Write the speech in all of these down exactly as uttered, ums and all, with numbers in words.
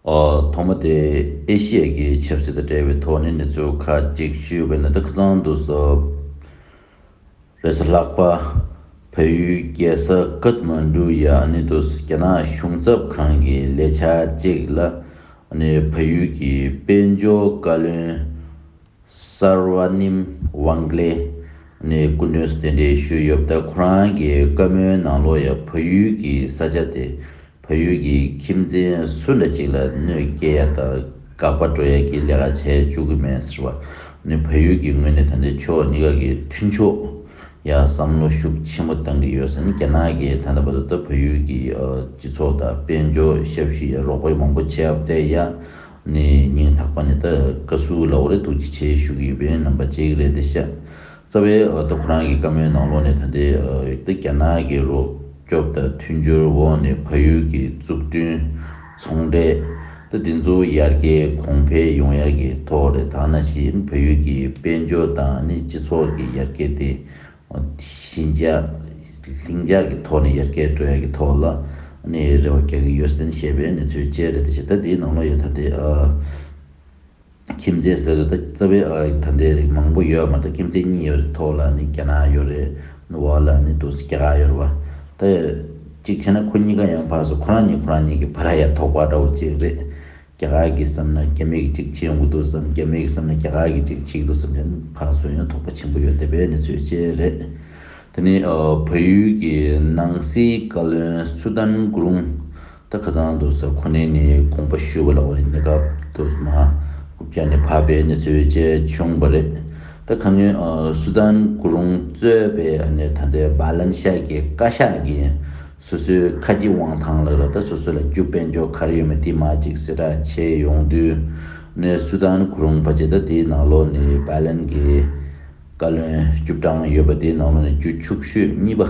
ཨོ། ཐོག་མ་དེ་ཨེ་ཤི་ཡ་གི་ཆབ་སྲིད་དང་འབྲེལ་བའི་ཐོག་ནས་གནས་ཚུལ་ཁག་ཅིག་ཞུས་པ་ཡིན་ན། ད་ཁ་སང་དུས་སུ་རེས་གཟའ་ལྷག་པ་བལ་ཡུལ་རྒྱལ་ས་ཀཐ་མན་ཌུ་ཡ་ནི་དུས་རྒྱ་ནག་གཞུང་ཚབ་ཁང་གི་ལས་འཆར་ཅིག་ལ་ནི་བལ་ཡུལ་གྱི་དཔལ་འབྱོར་བཀའ་བློན་སར་ཝ་ནིམ་ཝང་ལེ་ནས་སྐུ་མདུན་གདན་འདྲེན་ཞུས་ཡོད། ད་ཁོ་རང་གི་བཀའ་མོལ་ནང་ལོགས་ཡ་བལ་ཡུལ་གྱི་ས་ཆ་དེ་བལ་ཡུལ་གྱི་ཁྱིམ་མཚེས་སུ་འདྲ་ཅིག་ལ་གནོད་སྐྱེལ་ཡ་དང་དགག་པ་སྤྲོད་ཡ་གི་ལས་ཀ་བྱས་བཅུག་གི་མེད་ཟེར་བ། ནི་བལ་ཡུལ་གྱི་ངོས་ནས་ད་ལྟའི་ཕྱོགས་གཉིས་ཀ་གི་མཐུན་ཕྱོགས་ཡ་བསམ་བློ་ཤུགས་ཆེན་པོ་བཏང་གི་ཡོད་ཟེར། ནི་རྒྱ་ནག་གིས་ད་ལྟ་བར་དུ་ད་བལ་ཡུལ་གྱི་ཨ་སྤྱི་ཚོགས་དང་དཔལ་འབྱོར་ཞབས་ཞུ་ཡ་རོགས་པ་མང་པོ་བྱས་ཡོད་དེ་ཡ། ནི་སྙིང་ཐག་པ་ནས་ད་བཀའ་ཟུར་ལ་འོ་རེ་ཐུགས་རྗེ་ཆེ་ཞུ་གི་ཡོད་པས། རྣམ་པ་གཅིག་རེད་དེ་ཤག་རྩ་བའི་ཨ་ད་ཁོ་རང་གི་བཀའ་མོལ་ནང་ལོགས་ནས་ད་ལྟའི་ཨ་ད་རྒྱ་ནག་གི་རོགས་སྐྱོབ་དང་མཐུན་འགྱུར་འོག་ནས་བལ་ཡུལ་གྱི་འཛུགས་སྐྲུན་ཚོང་འབྲེལ་ད་འདི་ཚོ་ཡར་རྒྱས་གོང་འཕེལ་ཡོང་ཡ་གི་ཐོག་རེད། ད་ནང་བཞིན་བལ་ཡུལ་གྱི་དཔལ་འབྱོར་དང་ནི་སྤྱི་ཚོགས་ཀྱི་ཡར་རྒྱས་དེ་ཞི་འཇགས་ལྷིང་འཇགས་ཀྱི་ཐོག་ནས་ཡར་རྒྱས་འགྲོ་ཡ་གི་ཐོག་ལ་ནི་རེ་བ་རྒྱག་གི་ཡོད་ཟེར་ནས་བཤད་པའི་གནས་ཚུལ་བཅས་རེད་དེ་ཤག་ད་དེའི་ནང་ལོགས་ཡ་ད་ལྟའི་ཨ། ཁྱིམ་མཚེས་ཟེར་དུས་ད་རྩ་བའི་ཨ་ད་ལྟའི་མང་པོ་ཡོད་མ་རེད། ཁྱིམ་མཚེས་གཉིས་ཡོད་རེད། ཐོག་ལ་ནི་རྒྱ་ནག་ཡོད་རེད། ནི་འོག་ལ་ནི་འདུག་སེ་རྒྱ་གར་ཡོད་རེད་བ། ད་གཅིག་བྱས་ན་ཁོ་གཉིས་ཀ་ཡང་ཕར་ཚུར་ཁོ་རང་གཉིས་ཁོ་རང་གཉིས་ཀྱི་བར་ཡ་དོགས་པ་འདྲ་བོ་གཅིག་རེད། རྒྱ་གར་གྱིས་བསམ་ན་རྒྱ་མི་གིས་གཅིག་བྱེད་ཡོང་གི་འདུག་བསམ། རྒྱ་མི་གིས་བསམ་ན་རྒྱ་གར་གྱིས་གཅིག་བྱེད་ཀྱི་འདུག་བསམ་ཡང་ཕར་ཚུར་ཡང་དོགས་པ་ཆེན་པོ་ཡོད་བསྡད་པའི་གནས་ཚུལ་བཅས་རེད། དེ་ནི་ཨ་བལ་ཡུལ་གྱི་ནང་སྲིད་བཀའ་བློན་སུ་དཱན་གུ་རུང་། ད་ཁ་སང་དུས་སུ་ཁོ་ནས་ནི་དགོངས་པ་ཞུས་པ་ལ་འོ་ནི་གནས་སྐབས་དུས་སུ་མ་རྐུབ་བཀྱག་ནས་བབས་པའི་གནས་ཚུལ་བཅས་བྱུང་བ་རེད། ད་ཁ་སྔོན་ཨ་སུ་དཱན་གུ་རུང་གཙོས་པའི་ཨ་ནི་ད་ལྟའི་བ་ལན་ཤ་གི་བཀའ་ཤག་གིས་སོ་སོའི་ཁ་རྗེ་དབང་ཐང་ལ་ར་ད་སོ་སོ་ལ་རྒྱུ་དཔལ་འབྱོར་ག་རེ་ཡོད་མེད་དེ་མར་ཅིག་གསལ་བསྒྲགས་བྱས་ཡོང་དུས་ནི་སུ་དཱན་གུ་རུང་ཕལ་ཆེར་ད་དེའི་ནང་ལོགས་ནི་བ་ལན་གྱི་བཀའ་བློན་བཅུ་གྲངས་ཡོད་པ་དེའི་ནང་ལོགས་ནས་རྒྱུ་ཕྱུག་ཤོས་གཉིས་པ་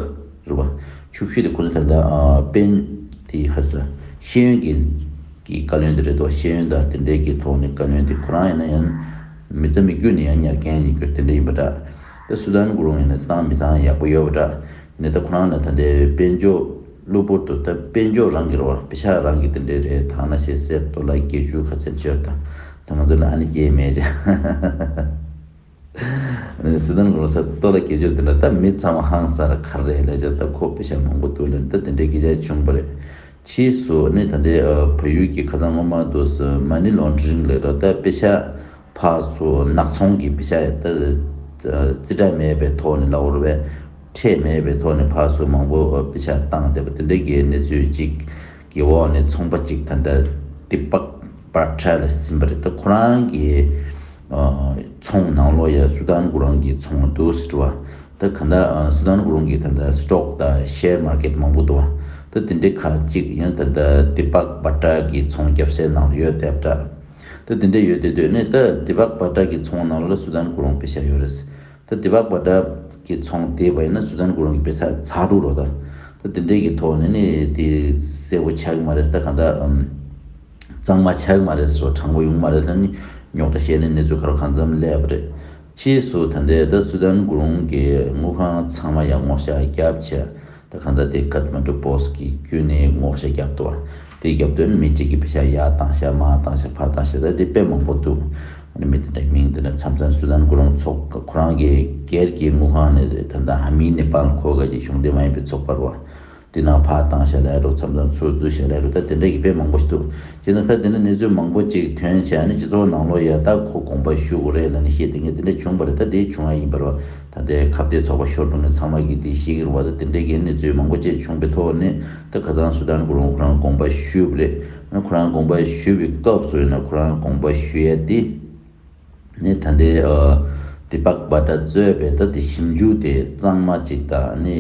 རེད་བ། ཕྱུག་ཤོས་དེ་ཁོ་ཚོ་ད་ལྟ་ཨ་དཔོན་དེ་ཧ་ས་ཤེས་ཡོན་གྱི་གི་བཀའ་བློན་དེ་རེད་དོ། ཤེས་ཡོན་དང་དེ་འབྲེལ་གྱི་ཐོག་ནས་བཀའ་བློན་དེ་ཁོ་རང་ཡིན་ན་ཡང་མི་རྩ་མི་རྒྱུད་ནས་ཡང་ཉར་མཁན་ཡིན་རྒྱུ་དེ་འདྲ་ཡིན་པ་འདྲ། ད་སུ་དཱན་གུ་རུང་ཡིན་ན་གཙང་མི་གཙང་ཡག་པོ་ཡོད་པ་འདྲ། ནས་ད་ཁོ་རང་ལ་ད་ལྟའི་དཔལ་འབྱོར་གློ་བུར་དུ་ད་དཔལ་འབྱོར་རང་གི་རེད་བ། པེ་ཤག་རང་གི་དེ་འདྲ་རེད། ཐང་ན་ཤེས་གསལ་ཏོ་ལ་བརྒྱད་ཅུ་ག་ཚད་ཅིག་ད་ད་ང་ཚོ་ལ་ཨ་ནི་སྐྱེས་མེད་ཅེ། སི་ཏན་གོང་ས་ཏོ་ལ་སྐད་ཅོར་དེ་ལ་ད་མི་ཚང་མ་ཧང་སང་ར་ག་རེ་ལས་ཀྱང་ད་ཁོ་པེ་ཤ་མང་པོ་འདུག་ལབ་ད་དེ་འདྲའི་སྐད་ཆ་བྱུང་བ་རེད། ཕྱིས་སུ་ནི་ད་ལྟའི་ཨ་བལ་ཡུལ་གྱི་ཁ་སང་སྔོན་མ་དུས་སུ་མ་ནི་ལོན་ཌ་རིང་ལབ་ར་ད་པེ་ཤ་ཕར་ཚུར་ནག་ཚོང་གི་པེ་ཤ་ཡ་ད་རྩིས་ཁྲ་མེད་པའི་ཐོག་ནས་ལབ་དགོས་རེད་པས། ཁྲལ་མེད་པའི་ཐོག་ནས་ཕར་ཚུར་མང་པོ་ཨ་པེ་ཤ་བཏང་བསྡད་པ་དེ་འདྲའི་གི་གནས་ཚུལ་ཅིག་གི་འོག་ནས་ཚོང་པ་ཅིག་ད་ལྟ་དི་པག་བྷ་ཊ་ལ་ཟིན་པ་རེད། ད་ཁོ་རང་གི་ཨ་ཚོང་ནང་ལོགས་ཡ་སུ་དཱན་གུ་རུང་གི་ཚོང་འདུག་ཟེར་བ། ད་ག་ད་ཨ་སུ་དཱན་གུ་རུང་གི་ད་ལྟ་སི་ཊོག་དང་ཤེར་མར་ཀེཊ་མང་པོ་འདུག་བ། ད་དེ་འདྲའི་ཁག་ཅིག་ཡང་ད་ལྟ་དི་པག་བྷ་ཊ་གི་ཚོང་རྒྱབ་སའི་ནང་ལ་ཡོད་བསྡད་པ་འདྲ། ད་དེ་འདྲ་ཡོད་བསྡད་དུས་ནི་ད་དི་པག་བྷ་ཊ་གི་ཚོང་ནང་ལོགས་ལ་སུ་དཱན་གུ་རུང་པེ་ཤ་ཡོད་རེད། ད་དི་པག་བྷ་ཊ་གི་ཚོང་བསྡད་པ་ཡིན་ན་སུ་དཱན་གུ་རུང་གི་པེ་ཤ་ཚར་འགྲོ་རོགས་ད། ད་དེ་འདྲའི་གི་ཐོག་ནས་ནི་དེ་གསལ་པོ་ཆགས་ཀྱི་མ་རེད། ད་གང་ལྟར་ཨམ་གཙང་མ་ཆགས་ཀྱི་མ་རེད་ཟེར་བ། དྲང་པོ་ཡོང་མ་རེད་ཟེར་ནི་རྙོག་དྲ་བཤད་ནས་གནས་ཚུལ་ག་རེ་གང་འཚམ་སླེབས་པ་རེད། ཕྱིས་སུ་ད་ལྟའི་ད་སུ་དཱན་གུ་རུང་གི་དངུལ་ཁང་ཚང་མ་ཡར་སྔོག་བཤེར་བརྒྱབ་བྱས། ད་གང་ལྟར་དེ་ཀཐ་མན་ཌུ་པོ་སི་ཊི་གི་བརྒྱུད་ནས་སྔོག་བཤེར་བརྒྱབ་འདུག་བ། དེ་རྒྱབ་དོན་མི་གཅིག་གིས་པེ་ཤ་ཡར་བཏང་ཤག་མར་བཏང་ཤག་ཕར་བཏང་ཤག་ད་དེ་དཔེ་མང་པོ་འདུག་ཨ་ནི་མི་དེ་འདྲ་མིང་དེ་འདྲ་མཚམས་མཚམས་སུ་དཱན་གུ་རུང་ཚོགས་ཁོ་རང་གི་སྒེར་གྱི་དངུལ་ཁང་ནས་ད་ལྟ་ཧ་མི་ནེ་པཱལ་ཁོ་ག་གི་གཞུང་འབྲེལ་མ་ཡིན་པའི་ཚོགས་པ་རེད་བ། དེ་ནང་ཕར་བཏང་ཤག་ལབ་རོགས། མཚམས་མཚམས་ཚུར་འཛུལ་ཤག་ལབ་རོགས། ད་དེ་འདྲ་གི་དཔེ་མང་པོ་ཞིག་འདུག་བྱས་ཙང་ད་དེ་འདྲ་གནས་ཚུལ་མང་པོ་ཅིག་ཐོན་བྱས་ཨ་ནི་སྤྱི་ཚོགས་ནང་ལོགས་ཡ་ད་ཁོ་དགོངས་པ་ཞུ་དགོས་རེད་ལབ་ནས་བཤད་དེ་ངས་དེ་འདྲ་བྱུང་བ་རེད། ད་དེ་བྱུང་བ་ཡིན་པ་རེད་བ། ད་ལྟའི་ཁ་གཏད་ཚོགས་པ་ཤོར་འགྲོ་ནས་ཚང་མ་གིས་དེ་ཤེས་ཀྱི་རེད་བ། ད་དེ་འདྲའི་གི་གནས་ཚུལ་མང་པོ་ཅིག་བྱུང་པའི་ཐོག་ནས་ད་ཁ་སང་སུ་དཱན་གུ་རུང་ཁོ་རང་དགོངས་པ་ཞུས་པ་རེད། ཨ་ཁོ་རང་དགོངས་པ་ཞུས་པའི་སྐབས་སུ་ཡིན་ན་ཁོ་རང་དགོངས་པ་ཞུ་ཡ་དེ་ནི་ད་ལྟའི་ཨ་དི་པག་བྷ་ཊ་གཙོས་པའི་ད་དེ་ཞིབ་འཇུག་དེ་གཙང་མ་ཅིག་དང་ནི་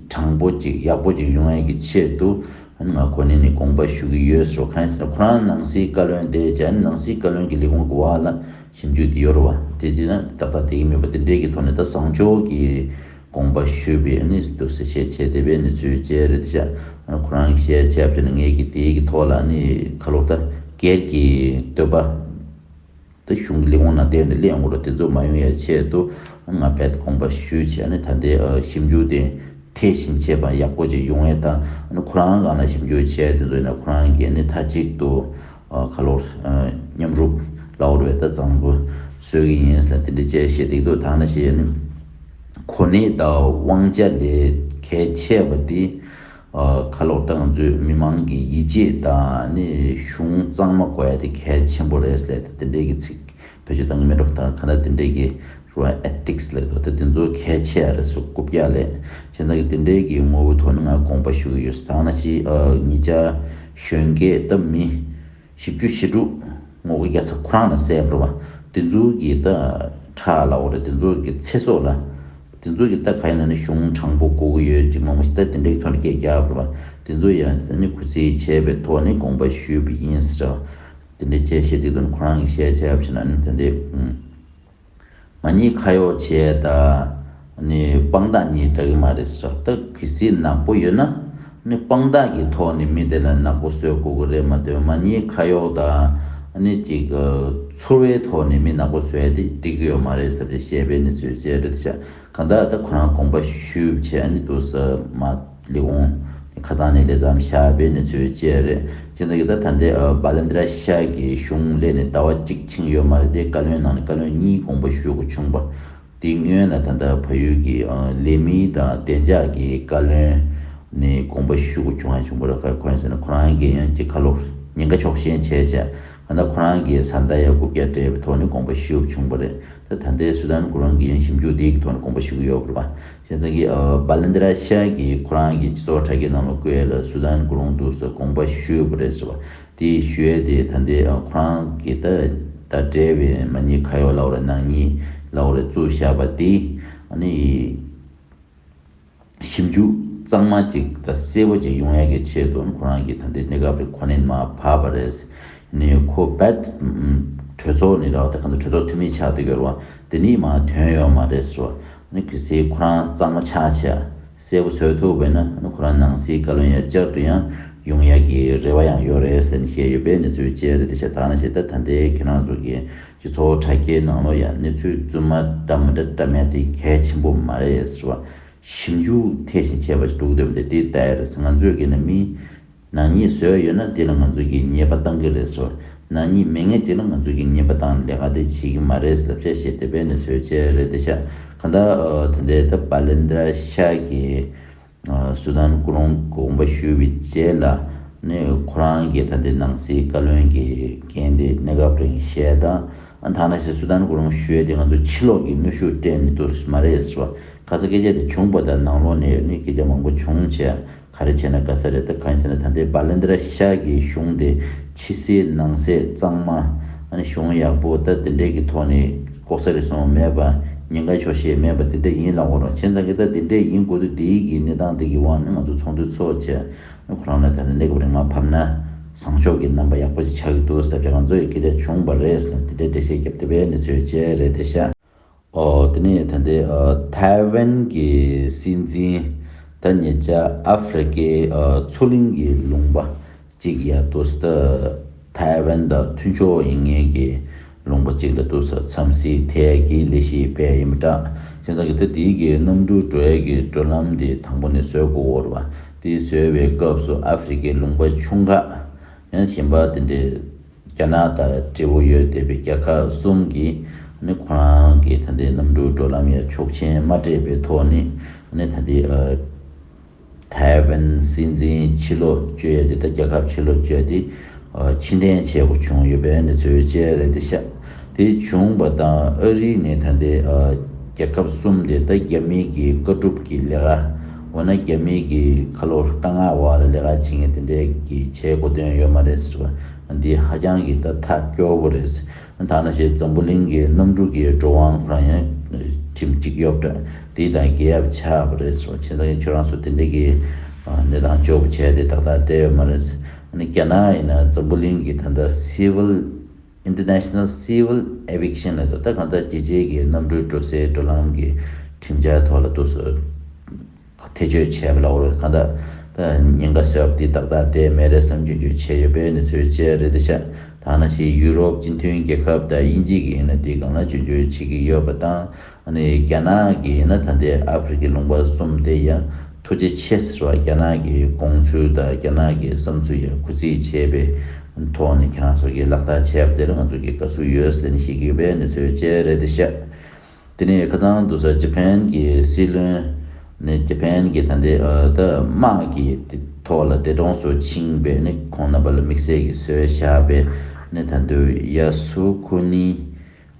དྲང་པོ་ཅིག་ཡག་པོ་ཅིག་ཡོང་ཡ་གི་ཆེད་དུ་ཨ་ནི་ང་ཁོ་ནས་ནི་དགོངས་པ་ཞུ་གི་ཡོད་ཟེར་བ། གང་ཡིན་ཟེར་ན་ཁོ་རང་ནང་སྲིད་བཀའ་བློན་དེ་བྱས་ནི་ནང་སྲིད་བཀའ་བློན་གྱི་ལས་ཁུངས་ཀྱི་འོག་ལ། ཞིབ་འཇུག་དེ་ཡོད་རེད་བ། དེ་དེ་ན་ཏག་ཏག་བསྡད་ཀྱི་མེད་པ་དེ་འདྲའི་གི་ཐོག་ནས་ད་བཟང་ཕྱོགས་ཀྱི་དགོངས་པ་ཞུས་པའི་ཨ་ནི་འདུག་སེ་བཤད་བྱས་བསྡད་པའི་གནས་ཚུལ་བཅས་རེད་ཤག་ཁོ་རང་གིས་བཤད་བྱས་བྱས་ནས་ངས་ཀྱི་དེའི་གི་ཐོག་ལ་ཨ་ནི་ཁ་ལོ་ད་སྒེར་གྱི་འདོད་པ་ད་གཞུང་གི་ལས་ཁུངས་ནང་བསྡད་ནས་གླེང་དགོས་རེད། དེ་ཚོ་མ་ཡོང་ཡའི་ཆེད་དུ་ང་རྦད་དགོངས་པ་ཞུས་བྱས་ཨ་ནི་ད་ལྟའི་ཨ་ཞིབ་འཇུག་དེ་དེ་བཞིན་བྱས་པ་ཡག་པོ་ཅིག་ཡོང་ཡས་དང་ཨ་ནི་ཁོ་རང་སྒང་ལ་ཞིབ་འཇུག་བྱས་དེ་ཚོ་ཡིན་ན་ཁོ་རང་གིས་ཨ་ནི་མཐའ་གཅིག་ཏུ། ཁ་ལོར་མཉམ་རུབ་ལའོ་རུ་བའི་ད་གཙང་པོ་བཟོ་གི་ཡིན་ལ་དེ་འདྲ་བཅས་བཤད་འདུག་ད་ན་ཞེས་ནི། གོ་གནས་དང་དབང་ཆ་ལས་གལ་ཆེ་བ་དེ། ཁ་ལོར་ད་ང་ཚོའི་མི་མང་གི་ཡིད་ཆེས་དང་ནི་གཞུང་གཙང་མ་དགོས་ཡ་དེ་གལ་ཆེན་པོ་རེད་ལས་དེ་འདྲའི་གི་ཚིག་བེད་སྤྱོད་བཏང་གི་མེད་འགྲོ། ད་ག་ན་དེ་འདྲའི་གི་རུ་ཨེ་ཐིག་སི་ལས་དོ་ད་དེ་ཚོ་གལ་ཆེ་ཡ་རེད་སུ་རྐུབ་བཀྱག་ལས་བྱས་ཙང་གི་དེ་འདྲའི་གི་ངོ་བོ་ཐོག་ནས་ང་དགོངས་པ་ཞུ་གི་ཡོད། ད་ན་ཞེས་ཉིད་ཅག་གཞོན་སྐྱེས་ད་མི། བཞི་བཅུ་ཞེ་དྲུག་ངོ་དགུ་བརྒྱ་ཚ་ཁོ་རང་ལ་གསལ་བར་བ། དེ་ཚོ་གི་ད་ཁྲག་ལ་འོ་རེད། དེ་ཚོ་གི་ཚེ་སྲོག་ལ། དེ་ཚོ་གི་ད་ག་ཡིན་ན་ནི་གཞུང་དྲང་པོ་དགོས་ཀྱི་ཡོད་ཅིག་མང་པོ་ཞིག་ད་དེ་འདྲའི་ཐོག་ནས་སྐད་རྒྱག་བར་བ། དེ་ཚོ་ཡང་ནི་སྐུ་ཚེ་ཆད་པའི་ཐོག་ནས་དགོངས་པ་ཞུས་པ་ཡིན་ཟེར་བ། དེ་འདྲའི་བཅས་བཤད་དེ་དོན་ཁོ་རང་གི་བཤད་བྱས་བྱས་ན་ནི་དེ་འདྲའི། མ་ཉེས་ཁ་གཡོགས་བྱས་ད། ནི་དཔང་རྟགས་གཉིས་འདྲ་གི་མ་རེད་ཟེར། ད་གལ་སྲིད་ནག་པོ་ཡོད་ན། ནི་དཔང་རྟགས་ཀྱི་ཐོག་ནས་མི་དེ་ལ་ནག་པོ་བཟོས་དགོས་ཀྱི་རེད་མ་གཏོགས་མ་ཉེས་ཁ་གཡོགས་དང་། ནི་ཅིག་ཚོར་བའི་ཐོག་ནས་མི་ནག་པོ་བཟོས་ཏེ་འགྲིག་གི་ཡོད་མ་རེད་ཟེར་ཏེ་བཤད་པའི་གནས་ཚུལ་བཅས་རེད་ཤག་གང་ལྟར་ད་ཁོ་རང་དགོངས་པ་ཞུས་བྱས་ནི་འདུག་ཟེར་མ། ལས་ཁུངས་ཁ་སང་ནས་ལས་མཚམས་བཞག་པའི་གནས་ཚུལ་བཅས་རེད། བྱས་ཙང་གི་ད་ད་ལྟའི་བྷ་ལན་ཏི་ར་ཤ་གི་གཞུང་ལས་ནས་ཟླ་བ་གཅིག་ཕྱིན་ཡོད་མ་རེད་དེ། བཀའ་བློན་ནང་ནས་བཀའ་བློན་གཉིས་དགོངས་པ་ཞུ་དགོས་བྱུང་བ། དེ་སྔོན་ལ་ད་ལྟ་བལ་ཡུལ་གྱི་ལས་མི་དང་བདེ་འཇགས་ཀྱི་བཀའ་བློན་ནས་དགོངས་པ་ཞུ་དགོས་བྱུང་བ་བྱུང་བ་རེད། ཁོ་ཡིན་ཟེར་ན་ཁོ་རང་གིས་ཡང་ཅིག་ཁ་ལོ་ཉེན་ཁ་ཕྱོགས་ཞེན་བྱས་བྱས་ད་ལྟ་ཁོ་རང་གིས་ས་མཐའ་ཡ་རྐུབ་བཀྱག་སྤྲད་པའི་ཐོག་ནས་དགོངས་པ་ཞུ་དགོས་བྱུང་བ་རེད། ད་ད་ལྟའི་སུ་དཱན་གུ་རུང་གི་ཡང་ཞིབ་འཇུག་འདིའི་ཐོག་ནས་དགོངས་པ་ཞུ་གི་ཡོད་པ་རེད་པ། བྱས་ཙང་གི་བྷ་ལན་ཏི་ར་ཤ་གི་ཁོ་རང་གི་སྤྱི་ཚོགས་དྲ་རྒྱའི་ནང་ལ་བཀོད་ཡ་ལ་སུ་དཱན་གུ་རུང་འདུག་ཟེར་དགོངས་པ་ཞུས་པ་རེད་ཟེར་བ། དེ་ཞུ་ཡ་དེ་ད་ལྟའི་ཁོ་རང་གི་ད་ད་འབྲེལ་བའི་མ་ཉེས་ཁ་གཡོགས་ལབ་རེད། ནག་ཉེས་ལབ་རེད། བཙུགས་བཞག་པ་དེ་ཨ་ནི་ཞིབ་འཇུག་གཙང་མ་ཅིག་ད་གསལ་པོ་ཅིག་ཡོང་ཡ་གི་ཆེད་དུ་ཁོ་རང་གི་ད་ལྟའི་གནས་སྐབས་རེ་ཁོ་ནས་མར་བབས་པ་རེད། ནི་ཁོ་བད་གྲོས་ཚོགས་ནི་ར་ད་ག་ད་གྲོས་ཚོགས་འཐུས་མི་ཆགས་བསྡད་ཡོད་རེད་བ། དེ་ནི་མར་ཐོན་ཡོད་མ་རེད་ཟེར་བ། ནི་གལ་སྲིད་ཁོ་རང་གཙང་མ་ཆགས་བྱས་གསལ་པོ་བཟོ་ཐུབ་པས་ན་ནི་ཁོ་རང་ནང་སྲིད་བཀའ་བློན་ཡ་བསྐྱར་དུ་ཡང་ཡོང་ཡ་གི་རེ་བ་ཡང་ཡོད་རེད་ཟེར་ནས་བཤད་ཡོད་པའི་གནས་ཚུལ་བཅས་རེད། དེ་ཤ་ཐག་ན་ཞེ་ད་ད་ལྟའི་ཁྱེད་རང་ཚོ་གི་སྤྱི་ཚོགས་དྲ་རྒྱའི་ནང་ལོ་ཡ་གནས་ཚུལ་རྫུན་མ་འདྲ་མི་འདྲ་འདྲ་མེད་དེ་གལ་ཆེན་པོ་མ་རེད་ཟེར་བ། ཞིབ་འཇུག་ཐེ་བཞིན་བྱས་པ་ཞིག་འདུག་འདོད་པ་དེ་དེ་ལྟ་ཡ་རེད། ང་ཚོས་ཀྱི་ནི་མི་ནག་ཉེས་བཟོས་ཡོད་ན་དེ་ལ་ང་ཚོས་ཀྱི་ཉེས་པ་བཏང་གི་རེད་ཟེར་བ། ནག་ཉེས་མེད་མཁན་ཅིག་ལ་ང་ཚོས་ཀྱི་ཉེས་པ་བཏང་ལས་ཀ་དེ་བྱེད་ཀྱི་མ་རེད་ཟེར་ལབ་བཤད་བཤད་དེ་བས་ནི་ཚོས་བྱས་རེད་དེ་ཤ་ག་ད་དེ་འདྲའི་ད་བྷ་ལན་ཏི་ར་ཤ་གི་སུ་དཱན་གུ་རུང་དགོངས་པ་ཞུས་པའི་རྗེས་ལ་ནི་ཁོ་རང་གི་ད་ལྟའི་ནང་སྲིད་བཀའ་བློན་གྱི་འགན་དེ་གནས་སྐབས་རིང་བཞེས་དང་། ཨ་ཐ་ན་ཞེས་སུ་དཱན་གུ་རུང་ཞུས་ཏེ་ང་ཚོ་ཕྱི་ལོགས་ཀྱི་གནོན་ཤུགས་སྤྲད་ནས་འདུག་མ་རེད་ཟེར་བ། ཁ་ས་སྐད་ཆ་དེ་བྱུང་པ་དང་ནང་ལོགས་ནས་ནི་སྐད་ཆ་མང་པོ་བྱུང་བྱས་ག་རེ་བྱས་ན་དགའ་ས་རེད། ད་གང་ཡིན་ཟེར་ན་ད་ལྟའི་བྷ་ལན་ཏི་ར་ཤ་གི་གཞུང་དེ་ཕྱི་གསལ་ནང་གསལ་གཙང་མ་ཨ་ནི་གཞུང་ཡག་པོ་ད་དེ་འདྲས་ཀྱི་ཐོག་ནས་ལྐོག་ཟ་རེ་སོང་མེད་པ་ཉེན་ཁ་ཕྱོགས་ཞེན་མེད་པ་དེ་འདྲས་ཡིན་ལབ་འོ་ར། བྱས་ཙང་གི་ད་དེ་འདྲས་ཡིན་དགོས་དུས་དེའི་གི་གནས་སྟངས་དེ་གི་དབང་ནས་ང་ཚོ་ཚོགས་འདུ་ཚོགས་བྱས། ཁོ་རང་ལ་ད་ནི་གནས་སྐབས་རིང་མ་ཕབ་ན་བཟང་ཕྱོགས་ཀྱི་རྣམ་པ་ཡག་པོ་ཞིག་ཆགས་ཀྱི་འདུག་ཟེར་ཏེ་ང་ཚོ་ཡི་སྐད་ཆ་བྱུང་བ་རེད་ཟེར་ནས་དེ་འདྲའི་འགྲེལ་བཤད་བརྒྱབ་བསྡད་པའི་གནས་ཚུལ་བཅས་རེད་དེ་ཤག་ཨོ་དེ་ནས་ད་ལྟའི་ཐའེ་ཝན་གྱི་སྲིད་འཛིན་ད་ཉེ་ཆར་ཨ་ཧྥེ་རི་ཁའི་མཚོ་གླིང་གི་ལུང་པ་གཅིག་ཡ་འདུག་ཟེར་ད་ཐའེ་ཝན་དང་མཐུན་ཕྱོགས་ཡིན་མཁན་གྱི་ལུང་པ་གཅིག་ལ་འདུག་ཟེར་འཚམས་གཟིགས་ཐད་ཀྱི་ལས་གཞི་སྤེལ་ཡིན་པ་འདྲ། བྱས་ཙང་གི་ད་དེའི་གི་གནམ་གྲུ་འགྲོ་ཡ་གི་འགྲོ་ལམ་དེ་དང་པོ་ནས་བཟོ་དགོས་འོར་བ། དེ་བཟོས་པའི་སྐབས་སུ་ཨ་ཧྥེ་རི་ཁའི་ལུང་པ་ཆུང་ཁག་ཡང་གཞན་པ་དེ་འདྲའི་རྒྱ་ནག་དང་འབྲེལ་བོ་ཡོད་བསྡད་པའི་རྒྱལ་ཁབ་གསུམ་གྱིས་ནི་ཁོ་རང་གི་ད་ལྟའི་གནམ་གྲུ་འགྲོ་ལམ་ཡང་ཆོག་མཆན་མ་སྤྲད་པའི་ཐོག་ནས་ནི་ད་ལྟའི་ཐའེ་ཝན་སྲིད་འཛིན་ཕྱིར་ལོག་བསྐྱོད་ཡ་དེ་ད་རྒྱལ་ཁབ་ཕྱིར་ལོག་བསྐྱོད་ཡ་དེ་ཕྱིར་འཐེན་བྱེད་དགོས་བྱུང་ཡོད་པའི་གནས་ཚུལ་བཅས་རེད་དེ་ཤག་དེ་བྱུང་བ་དང་ཨ་རི་ནས་ད་ལྟའི་རྒྱལ་ཁབ་གསུམ་དེ་ད་རྒྱ་མི་གི་དཀའ་སྒྲུབ་ཀྱི་ལས་ཀ་འོ་ན་རྒྱ་མི་གི་ཁ་ལོ་དཀའ་ངལ་བ་ལ་ལས་ཀ་བྱེད་མཁན་དེ་འདྲའི་གི་བྱེད་དགོས་དོན་ཡོད་མ་རེད་ཟེར་བ་འདི་ཧ་ཅང་གི་ད་ཐག་སྐྱོ་བོ་རེད། ད་ནང་བཞིན་འཛམ་བུ་གླིང་གི་གནམ་གྲུ་གི་འགྲོ་དབང་ཁོ་རང་ཡང་ཁྲིམས་གཅིག་གཡོབ་འདྲ་དེ་དང་རྒྱལ་ཡབ་ཆགས་པ་རེད་ཟེར་བ། བྱས་ཙང་ཁྱོད་རང་ཚོ་དེ་འདྲ་གི་གནས་སྟངས་སྐྱོ་བོ་བྱས་ཏེ་ཏག་ཏག་བསྡད་ཡོད་མ་རེད། ཨ་ནི་རྒྱ་ནག་ཡིན་ན་འཛམ་བུ་གླིང་གི་ད་ལྟ་civil international civil eviction ལབ་འདུག་ད་གང་ལྟར་རྒྱལ་སྤྱིའི་གི་གནམ་གྲུའི་འགྲོ་སའི་འགྲོ་ལམ་གི་ཁྲིམས་འཆར་ཐོག་ལ་འདུག་སེ་ཐེ་བྱུས་བྱས་པ་ལ་འོ་རེད། གང་ལྟར་ད་ཉེན་ཁ་བཟོས་པ་འདི་ཏག་ཏག་བསྡད་མེད་རེད་བསམ་སྐྱོན་བརྗོད་བྱས་ཡོད་པའི་གནས་ཚུལ་བཅས་རེད་དེ་ཤག་ད་ནང་བཞིན་ཡུ་རོབ་སྤྱི་མཐུན་རྒྱལ་ཁབ་དང་དབྱིན་ཇི་གི་ཡིན་ན་འདི་སྒང་ལ་སྐྱོན་བརྗོད་བྱེད་ཀྱི་ཡོད་པ་དང་། ཨ་ནི་རྒྱ་ནག་གི་ཡིན་ན་ད་ལྟའི་ཨ་ཧྥེ་རི་ཁའི་ལུང་པ་གསུམ་དེ་ཡང་ཐུགས་རྗེ་ཆེ་ཟེར་བ། རྒྱ་ནག་གི་དགོངས་ཚུལ་དང་རྒྱ་ནག་གི་བསམ་ཚུལ་ཡང་གུས་བརྩི་བྱས་པའི་ ཐོག་ནས་ཁྱེད་རང་ཚོ་གིས་ལག་བསྟར་བྱས་པ་དེར་ང་ཚོ་གིས་དགའ་བསུ་ཡོད་ཟེར་ནས་བཤད་ཀྱི་ཡོད་པའི་གནས་ཚུལ་བཅས་རེད་དེ་ཤག་དེ་ནས་ཁ་སང་དུས་ས་ཇ་པན་གྱི་སྲིད་བློན་ནས་ཇ་པན་གྱི་ད་ལྟའི་ཨ་ད་དམག་གི་དེ་ཐོག་ལ་འདས་གྲོངས་སུ་ཕྱིན་པའི་ནི་ཁོང་རྣམ་པ་ལ་དམིགས་བསལ་གྱི་གསོལ་ཞགས་པའི་ནི་ད་དུང་ཡ་སུ་ཁུ་ནི་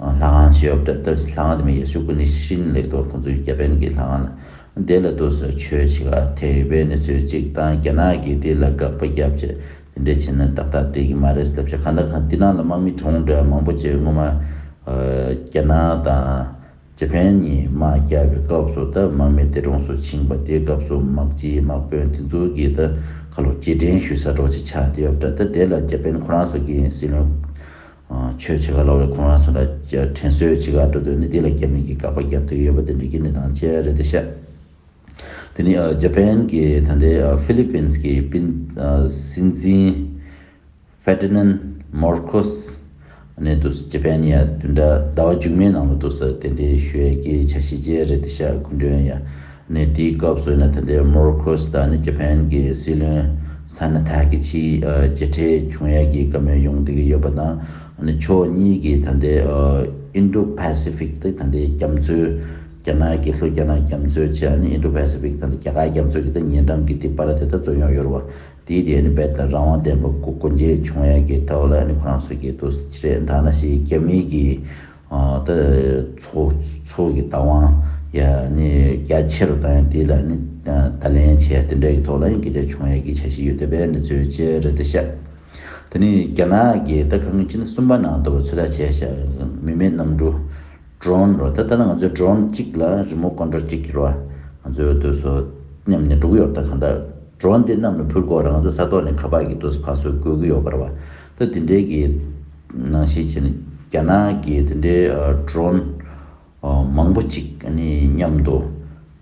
ཨ་ལྷ་ཁང་ཞིག་ཡོད་པ་འདྲ། ད་ལྷ་ཁང་དེ་མིང་ཡ་སུ་ཁུ་ནི་ཤིན་ལབ་འདུག་ཁོང་ཚོའི་ཇ་པན་གྱི་ལྷ་ཁང་ལ། དེ་ལ་དུས་ས་ཆོས་བྱེད་ག་ཐེ་ཡོད་པའི་གནས་ཚུལ་གཅིག་དང་། རྒྱ་ནག་གིས་དེ་ལ་དགག་པ་བརྒྱབ་བྱས་དེ་འདྲ་བྱས་ན་ཏག་ཏག་བསྡད་ཀྱི་མ་རེད་ལབ་བྱས། གང་ལྟར་གང་དེ་ནང་ལ་དམག་མི་གྲོངས་འདྲ་མང་པོ་བྱས། སྔོན་མ་ཨ་རྒྱ་ནག་དང་ཇ་པན་གཉིས་དམག་རྒྱག་པའི་སྐབས་སུ་ད་དམག་མི་འདས་གྲོངས་སུ་ཕྱིན་པ་དེའི་སྐབས་སུ་དམག་སྤྱི་དམག་དཔོན་དེ་ཚོ་གིས་ད་ཁ་ལོ་རྗེས་དྲན་ཞུ་ས་འདྲ་ཅིག་ཆགས་བསྡད་ཡོད་པ་འདྲ། ད་དེ་ལ་ཇ་པན་ཁོ་རང་ཚོ་གི་སྲིད་བློན་ཨ་ཆོས་བྱེད་ག་ལབ་རེད། ཁོ་རང་ཚོ་ལ་དྲན་གསོ་བྱེད་ག་འགྲོ་དུས་ནི་དེ་ལ་རྒྱ་མི་གིས་དགག་པ་བརྒྱབ་བསྡད་ཡོད་པ་དེ་འདྲ་གི་གནས་སྟངས་བཅས་རེད་དེ་ཤག་དེ་ནི་ཨ་ཇ་པན་གྱི་ད་ལྟའི་ཨ་ཧྥི་ལི་པིན་གྱི་པིན་ཨ་སྲིད་འཛིན་ཧྥེར་ཏི་ནན་མར་ཁོས་ནས་དུས་ཇ་པན་ཡ་བདུན་ཕྲག་ཟླ་བ་མཇུག་མའི་ནང་ལ་དུས་ས་གདན་འདྲེན་ཞུ་ཡས་ཀྱི་འཆར་གཞི་བཅས་རེད་དེ་ཤག་སྐུ་མགྲོན་ཡ་ནས་དེའི་སྐབས་སུ་ན་ད་ལྟའི་མར་ཁོས་དང་ནི་ཇ་པན་གྱི་སྲིད་བློན་ས་ན་ཐ་ཀི་ཆི་ཨ་མཇལ་འཕྲད་བྱུང་ཡས་ཀྱི་བཀའ་མོལ་ཡོང་བསྡད་ཀྱི་ཡོད་པ་དང་། ཨ་ནི་ཕྱོགས་གཉིས་ཀྱིས་ད་ལྟའི་ཨ་ཨིན་ཌོ་པ་སི་ཕིག་ཏུ་ད་ལྟའི་རྒྱ་མཚོའི་རྒྱ་ནག་གི་ལྷོ་རྒྱ་ནག་རྒྱ་མཚོའི་ཆ་ནས་ཨིན་ཌོ་པ་སི་ཕིག་ད་ལྟ་རྒྱ་གར་རྒྱ་མཚོ་གི་ད་ཉེ་འགྲམ་གྱི་དེ་པར་དེ་ད་རྩོད་རྙོག་ཡོད་རེད་བ། དེའི་དེ་ནི་རྦད་དེ་རང་དབང་ལྡན་པ་སྒོ་སྒོ་འབྱེད་བྱུང་ཡས་ཀྱི་ཐོག་ལ་ཨ་ནི་ཁོ་རང་ཚོ་གིས་དུས་ཚོད་རེད། ད་ནང་བཞིན་རྒྱ་མི་གི་ཨ་ད་མཚོ་མཚོ་གི་བདག་དབང་ཡ་ནི་རྒྱ་ཆེ་རུ་བཏང་ཡས་དེ་ལ་ནི་ད་ལན་བྱས་དེ་འདྲ་གི་ཐོག་ལ་ཡང་སྐད་ཆ་བྱུང་ཡས་ཀྱི་འཆར་གཞི་ཡོད་བསྡད་པའི་གནས་ཚུལ་བཅས་རེད་དེ་ཤག་དེ་ནི་རྒྱ་ནག་གིས་ད་ག་ངོས་ཅི་ནི་གསུམ་པ་ནང་ལྟ་བུ་ཚོད་ལྟ་བྱས་ཤག་མི་མེད་གནམ་གྲུ་ཌོ་རོན་རོ། ད་ལྟ་ན་ང་ཚོའི་ཌོ་རོན་གཅིག་ལ་རི་མོ་ཊི་ཀོན་ཊྲོལ་གཅིག་གི་རོ། ང་ཚོའི་དུས་སུ་མཉམ་ནས་འགྲོ་གི་ཡོད་རེད། ད་གང་ལྟར་ཌོ་རོན་དེ་གནམ་ལ་འཕུར་དགོས་ར། ང་ཚོ་ས་ཐོག་ནས་ཁ་པར་གྱི་དུས་སུ་ཕར་ཚུར་འགོད་ཀྱི་ཡོད་པ་རེད་བ། ད་དེ་འདྲའི་གི་ནང་བཞིན་བྱས་ནས་རྒྱ་ནག་གིས་དེ་འདྲའི་ཨ་ཌོ་རོན་ཨ་མང་པོ་ཅིག་ཨ་ནི་མཉམ་དུ་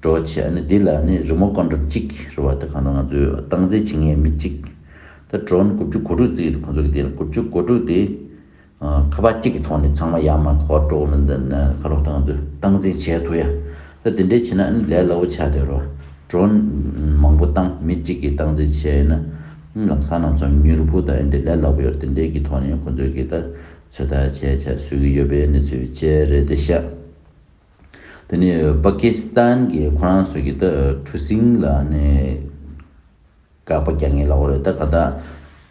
འགྲོ་བྱས། ཨ་ནི་འདི་ལ་ཨ་ནི་རི་མོ་ཊི་ཀོན་ཊྲོལ་གཅིག་རེད་བ། ད་གང་ལྟར་ང་ཚོས་སྟངས་འཛིན་བྱེད་མཁན་མི་གཅིག་ད་ཌོ་རོན་དགུ་བཅུ་གོ་དྲུག་བརྩིས་ཁོ་ཚོ་གི་དེ་ལ་དགུ་བཅུ་གོ་དྲུག་དེ་ཨ་ཁ་པར་གཅིག་གི་ཐོག་ནས་ཚང་མ་ཡར་མར་གོ་འགྲོ་མི་འདུག་ན་ཁ་ལོ་ད་ང་ཚོས་སྟངས་འཛིན་བྱས་ཐུབ་ཡ། ད་དེ་འདྲའི་བྱས་ན་ཨ་ནི་ལས་སླ་པོ་ཆགས་བསྡད་རོ། ཌོ་རོན་མང་པོ་བཏང་མི་གཅིག་གིས་སྟངས་འཛིན་བྱས་ན་ཨ་ནི་ལམ་སང་ལམ་སང་མྱུར་པོ་ད་ཨ་ནི་དེ་ལས་སླ་པོ་ཡོད། དེ་འདྲའི་གི་ཐོག་ནས་ཁོ་ཚོས་གི་ད་ཚོད་ལྟ་བྱས་བྱས་བཟོ་གི་ཡོད་པའི་གནས་ཚུལ་བཅས་རེད་དེ་ཤག་དེ་ནས་པ་ཀི་སི་ཐན་གྱི་ཁོ་རང་ཚོ་གི་ད་གྲུ་གཟིངས་ལ་ནས་དགག་པ་རྒྱག་མཁན་ལབ་དགོས་རེད། ད་ག་ད་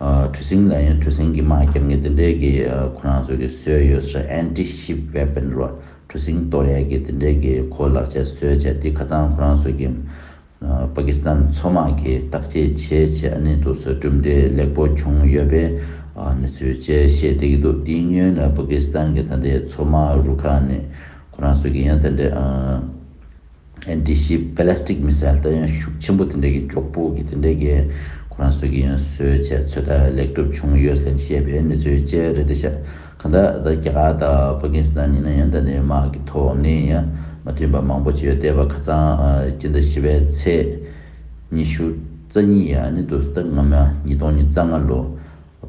ཨ་གྲུ་གཟིངས་ལ་ཡང་གྲུ་གཟིངས་ཀྱི་དམག་རྒྱག་མཁན་དེ་འདྲའི་གི་ཨ་ཁོ་རང་ཚོ་གི་བཟོས་ཡོད་ཟེར། ཨན་ཊི་ཤིབ་ཝེ་པན་རོ། གྲུ་གཟིངས་གཏོར་ཡས་ཀྱི་དེ་འདྲའི་གི་ཁོ་ལག་ཆ་བཟོས་བྱས། དེ་ཁ་སང་ཁོ་རང་ཚོ་གི་ཨ་པ་ཀི་སི་ཐན་མཚོ་དམག་གིས་བརྟག་དཔྱད་བྱས་བྱས། ཨ་ནི་དུས་སུ་གྲུབ་འབྲས་ལེགས་པོ་བྱུང་ཡོད་པའི་ཨ་གནས་ཚུལ་བཅས་བཤད་བསྡད་ཀྱི་འདུག་དེའི་སྔོན་ལ་པ་ཀི་སི་ཐན་གྱི་ད་ལྟའི་མཚོ་དམག་རུ་ཁག་ནས་ཁོ་རང་ཚོ་གི་ཡང་ད་ལྟའི་ཨ་ཨན་ཊི་ཤིབ་བེ་ལེ་སི་ཊིག་མི་སེལ་ད་ཡང་ཤུགས་ཆེན་པོ་དེ་འདྲའི་གི་མགྱོགས་པོ་གི་དེ་འདྲའི་གི་ཁོ་རང་ཚོ་གི་ཡང་བཟོས་བྱས་ཚོད་ལྟ་ལེགས་གྲུབ་བྱུང་ཡོད་ཟེར་བཤད་པའི་གནས་ཚུལ་བཅས་རེད་དེ་ཤག་གང་ལྟར་ད་རྒྱ་གར་དང་པ་ཀི་སི་ཐན་ཡིན་ན་ཡང་ད་ལྟའི་དམག་གི་ཐོག་ནས་ཡང་མ་མཐུན་པ་མང་པོ་བྱས་ཡོད་བསྡད་པ། ཁ་སང་ཨ་སྤྱི་ཟླ་བཞི་པའི་ཚེས་ཉི་ཤུ་རྩ་གཉིས་ཡ་ནི་དུས་སུ་ད་སྔ་མ་ཉིས་སྟོང་ཉི་ཤུ་རྩ་ལྔ་ལོ་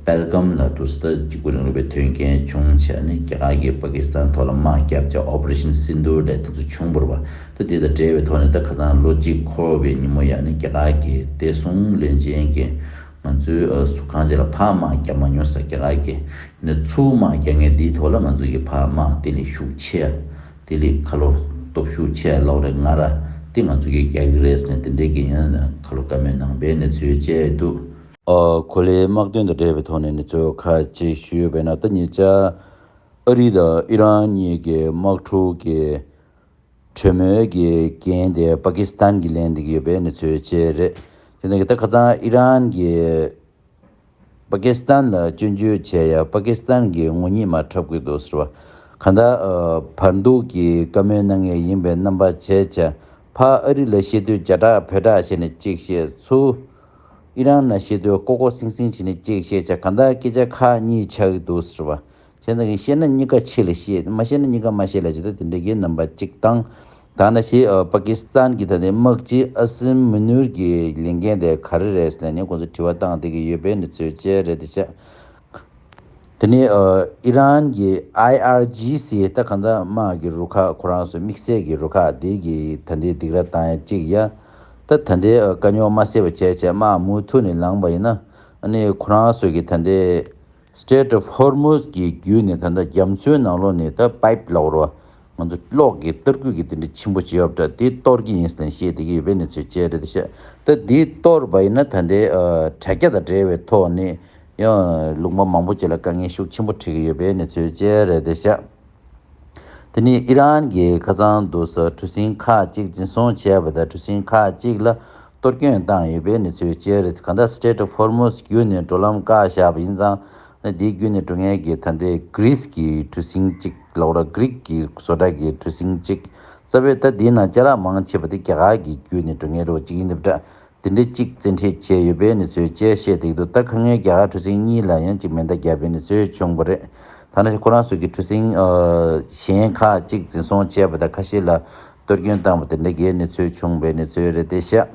པལ་གམ་ལ་དུས་སུ་ད་འཇིགས་སྐུལ་རིང་ལུགས་པའི་དོན་རྐྱེན་བྱུང་བྱས་ནས་རྒྱ་གར་གྱིས་པ་ཀི་སི་ཐན་ཐོག་ལ་དམག་བརྒྱབ་བྱས་ཨོ་པ་རེ་ཤན་སིན་དྷུར་ལས་དེ་ཚོ་བྱུང་བ་རེད་བ། ད་དེ་དང་འབྲེལ་བའི་ཐོག་ནས་ད་ཁ་སང་ལོ་གཅིག་འཁོར་བའི་ཉིན་མོ་ཡ་ནི་རྒྱ་གར་གྱི་བདེ་སྲུང་བློན་ཆེན་གྱིས་ང་ཚོའི་ཨ་སུ་གང་ཅི་ལ་ཕར་དམག་རྒྱབ་མ་མྱོང་ཟེར། རྒྱ་གར་གྱི་ནི་ཚུར་དམག་རྒྱག་མཁན་འདིའི་ཐོག་ལ་ང་ཚོ་གི་ཕར་དམག་དེ་ལས་ཤུགས་ཆེ་ཡ། དེ་ལས་ཁ་ལོ་སྟོབས་ཤུགས་ཆེ་ཡ་ལོག་རེད། ང་ར་དེ་ང་ཚོ་གི་རྒྱག་གི་རེད་ཟེར་ནས་དེ་འདྲའི་གི་ཡང་ཁ་ལོ་བཀའ་མོལ་གནང་པའི་གནས་ཚུལ་བཅས་འདུག་ཨ་གོ་ལའི་དམག་དོན་དང་འབྲེལ་བའི་ཐོག་ནས་གནས་ཚུལ་ཁག་ཅིག་ཞུས་པས་ན། ད་ཉེ་ཆར་ཨ་རི་དང་ཨི་རན་གཉིས་ཀྱི་དམག་འཁྲུག་གི་གྲོས་མོལ་གྱི་འགན་དེ་པ་ཀི་སི་ཐན་གྱིས་ལེན་བསྡད་ཀྱི་ཡོད་པའི་གནས་ཚུལ་བཅས་རེད། དེ་ནས་ད་ཁ་སང་ཨི་རན་གྱིས་པ་ཀི་སི་ཐན་ལ་སྐྱོན་བརྗོད་བྱས་ཡ། པ་ཀི་སི་ཐན་གྱིས་ངོ་ཉེས་མར་འཁྲབ་ཀྱི་འདུག་ཟེར་བ། གང་ལྟར་ཨ་བར་འདུམ་གྱི་བཀའ་མོལ་གནང་མཁན་ཡིན་པའི་རྣམ་པ་བྱས་བྱས། ཕར་ཨ་རི་ལ་བཤད་དུས་བརྒྱ་ཕྲག་བོད་ཕྲག་བྱས་ནས་གཅིག་བཤད། ཚུར་ཨི་རན་ལ་བཤད་དུས་ལྐོག་ལྐོག་སིང་སིང་བྱས་ནས་གཅིག་བཤད་བྱས། གང་ལྟར་སྐད་ཆ་ཁག་གཉིས་ཆགས་ཀྱི་འདུག་ཟེར་བ། བྱས་ཙང་གི་བཤད་ན་གཉིས་ཀ་ཕྱི་ལ་བཤད། མ་བཤད་ན་གཉིས་ཀ་མ་བཤད་ལབ་བྱས། ད་དེ་འདྲ་གི་རྣམ་པ་གཅིག་དང་། ད་ནང་བཞིན་ཨ་པ་ཀི་སི་ཐན་གྱི་ད་ལྟའི་དམག་སྤྱི་ཨ་སིམ་མུ་ནུར་གྱི་ལས་འགན་དེ་ག་རེ་རེད་ཟེར་ནས་ཁོང་ཚོས་དྲི་བ་བཏང་བསྡད་ཀྱི་ཡོད་པའི་གནས་ཚུལ་བཅས་རེད་དེ་ཤག་དེ་ནས་ཨ་ཨི་རན་གྱི་ཨའི་ཨར་ཇི་སི་ད་གང་ལྟར་དམག་གི་རུ་ཁག་ཁོ་རང་ཚོ་དམིགས་བསལ་གྱི་རུ་ཁག་དེ་གི་ད་ལྟའི་སྡིགས་ར་བཏང་ཡ་གཅིག་ཡ། ད་ད་ལྟའི་ཨ་དཀའ་རྙོག་མ་སེལ་བ་བྱས་བྱས་དམག་མུ་མཐུད་ནས་ལངས་པ་ཡིན་ན། ཨ་ནི་ཁོ་རང་ཚོ་གི་ད་ལྟའི་ Strait of Hormuz གི་བརྒྱུད་ནས་ད་ལྟ་རྒྱ་མཚོའི་ནང་ལོགས་ནས་ད་པའིབ་ལབ་དགོས་རེད་བ། ང་ཚོ་གློག་གི་ཏར་སྐུད་ཀྱི་དེ་འདྲ་ཆེན་པོ་བྱས་ཡོད་པ་འདྲ། དེ་གཏོར་གྱི་ཡིན་ཟེར་ནས་བཤད་བསྡད་ཀྱི་ཡོད་པའི་གནས་ཚུལ་བཅས་རེད་ཤག་ད་དེ་གཏོར་བ་ཡིན་ན་ད་ལྟའི་ཨ་དྲ་རྒྱ་དང་འབྲེལ་བའི་ཐོག་ནས་ཡང་ལུང་པ་མང་པོ་ཅིག་ལ་དཀའ་ངལ་ཤུགས་ཆེན་པོ་འཕྲད་ཀྱི་ཡོད་པའི་གནས་ཚུལ་བཅས་རེད་ཤག་དེ་ནས་ཨི་རན་གྱིས་ཁ་སང་དུས་སུ་གྲུ་གཟིངས་ཁག་ཅིག་འཛིན་བཟུང་བྱས་པ་དང་། གྲུ་གཟིངས་ཁག་ཅིག་ལ་གཏོར་སྐྱོན་བཏང་ཡོད་པའི་གནས་ཚུལ་བཅས་རེད། གང་ལྟར་Strait of Hormuz བརྒྱུད་ནས་འགྲོ་ལམ་བཀག་བཞག་པ་ཡིན་ཙང་། འདིའི་བརྒྱུད་ནས་འགྲོ་མཁན་གྱི་ད་ལྟའི་གྷི་རིས་ཀྱི་གྲུ་གཟིངས་གཅིག་ལབ་དགོས་རེད། གྷི་རིས་ཀྱི་བཟོ་གྲྭ་གི་གྲུ་གཟིངས་གཅིག་རྩ་བའི་ད་འདིའི་ནང་ཅ་ལག་མང་ཆེ་བ་དེ་རྒྱ་གར་གྱི་བརྒྱུད་ནས་འགྲོ་མཁན་རེད་བ། གཅིག་ཡིན་འདི་འདྲ། དེ་འདྲའི་གཅིག་བཙན་ཁྲིད་བྱས་ཡོད་པའི་གནས་ཚུལ་བཅས་བཤད་བསྡད་ཀྱི་འདུག་ད་ཁ་སྔོན་རྒྱ་གར་གྲུ་གཟིངས་གཉིས་ལ་ཡང་གཅིག་མེ་མདའ་བརྒྱབ་པའི་གནས་ཚུལ་བྱུང་བ་རེད། ཐ་ན་ཁོ་རང་ཚོ་གི་གྲུ་གཟིངས་ཨ་གཞན་ཁག་གཅིག་འཛིན་བཟུང་བྱས་པ་དང་། ཁ་ཤས་ལ་གཏོར་སྐྱོན་བཏང་བ་དེ་འདྲ་གི་གནས་ཚུལ་བྱུང་བའི་གནས་ཚུལ་རེད་དེ་ཤག་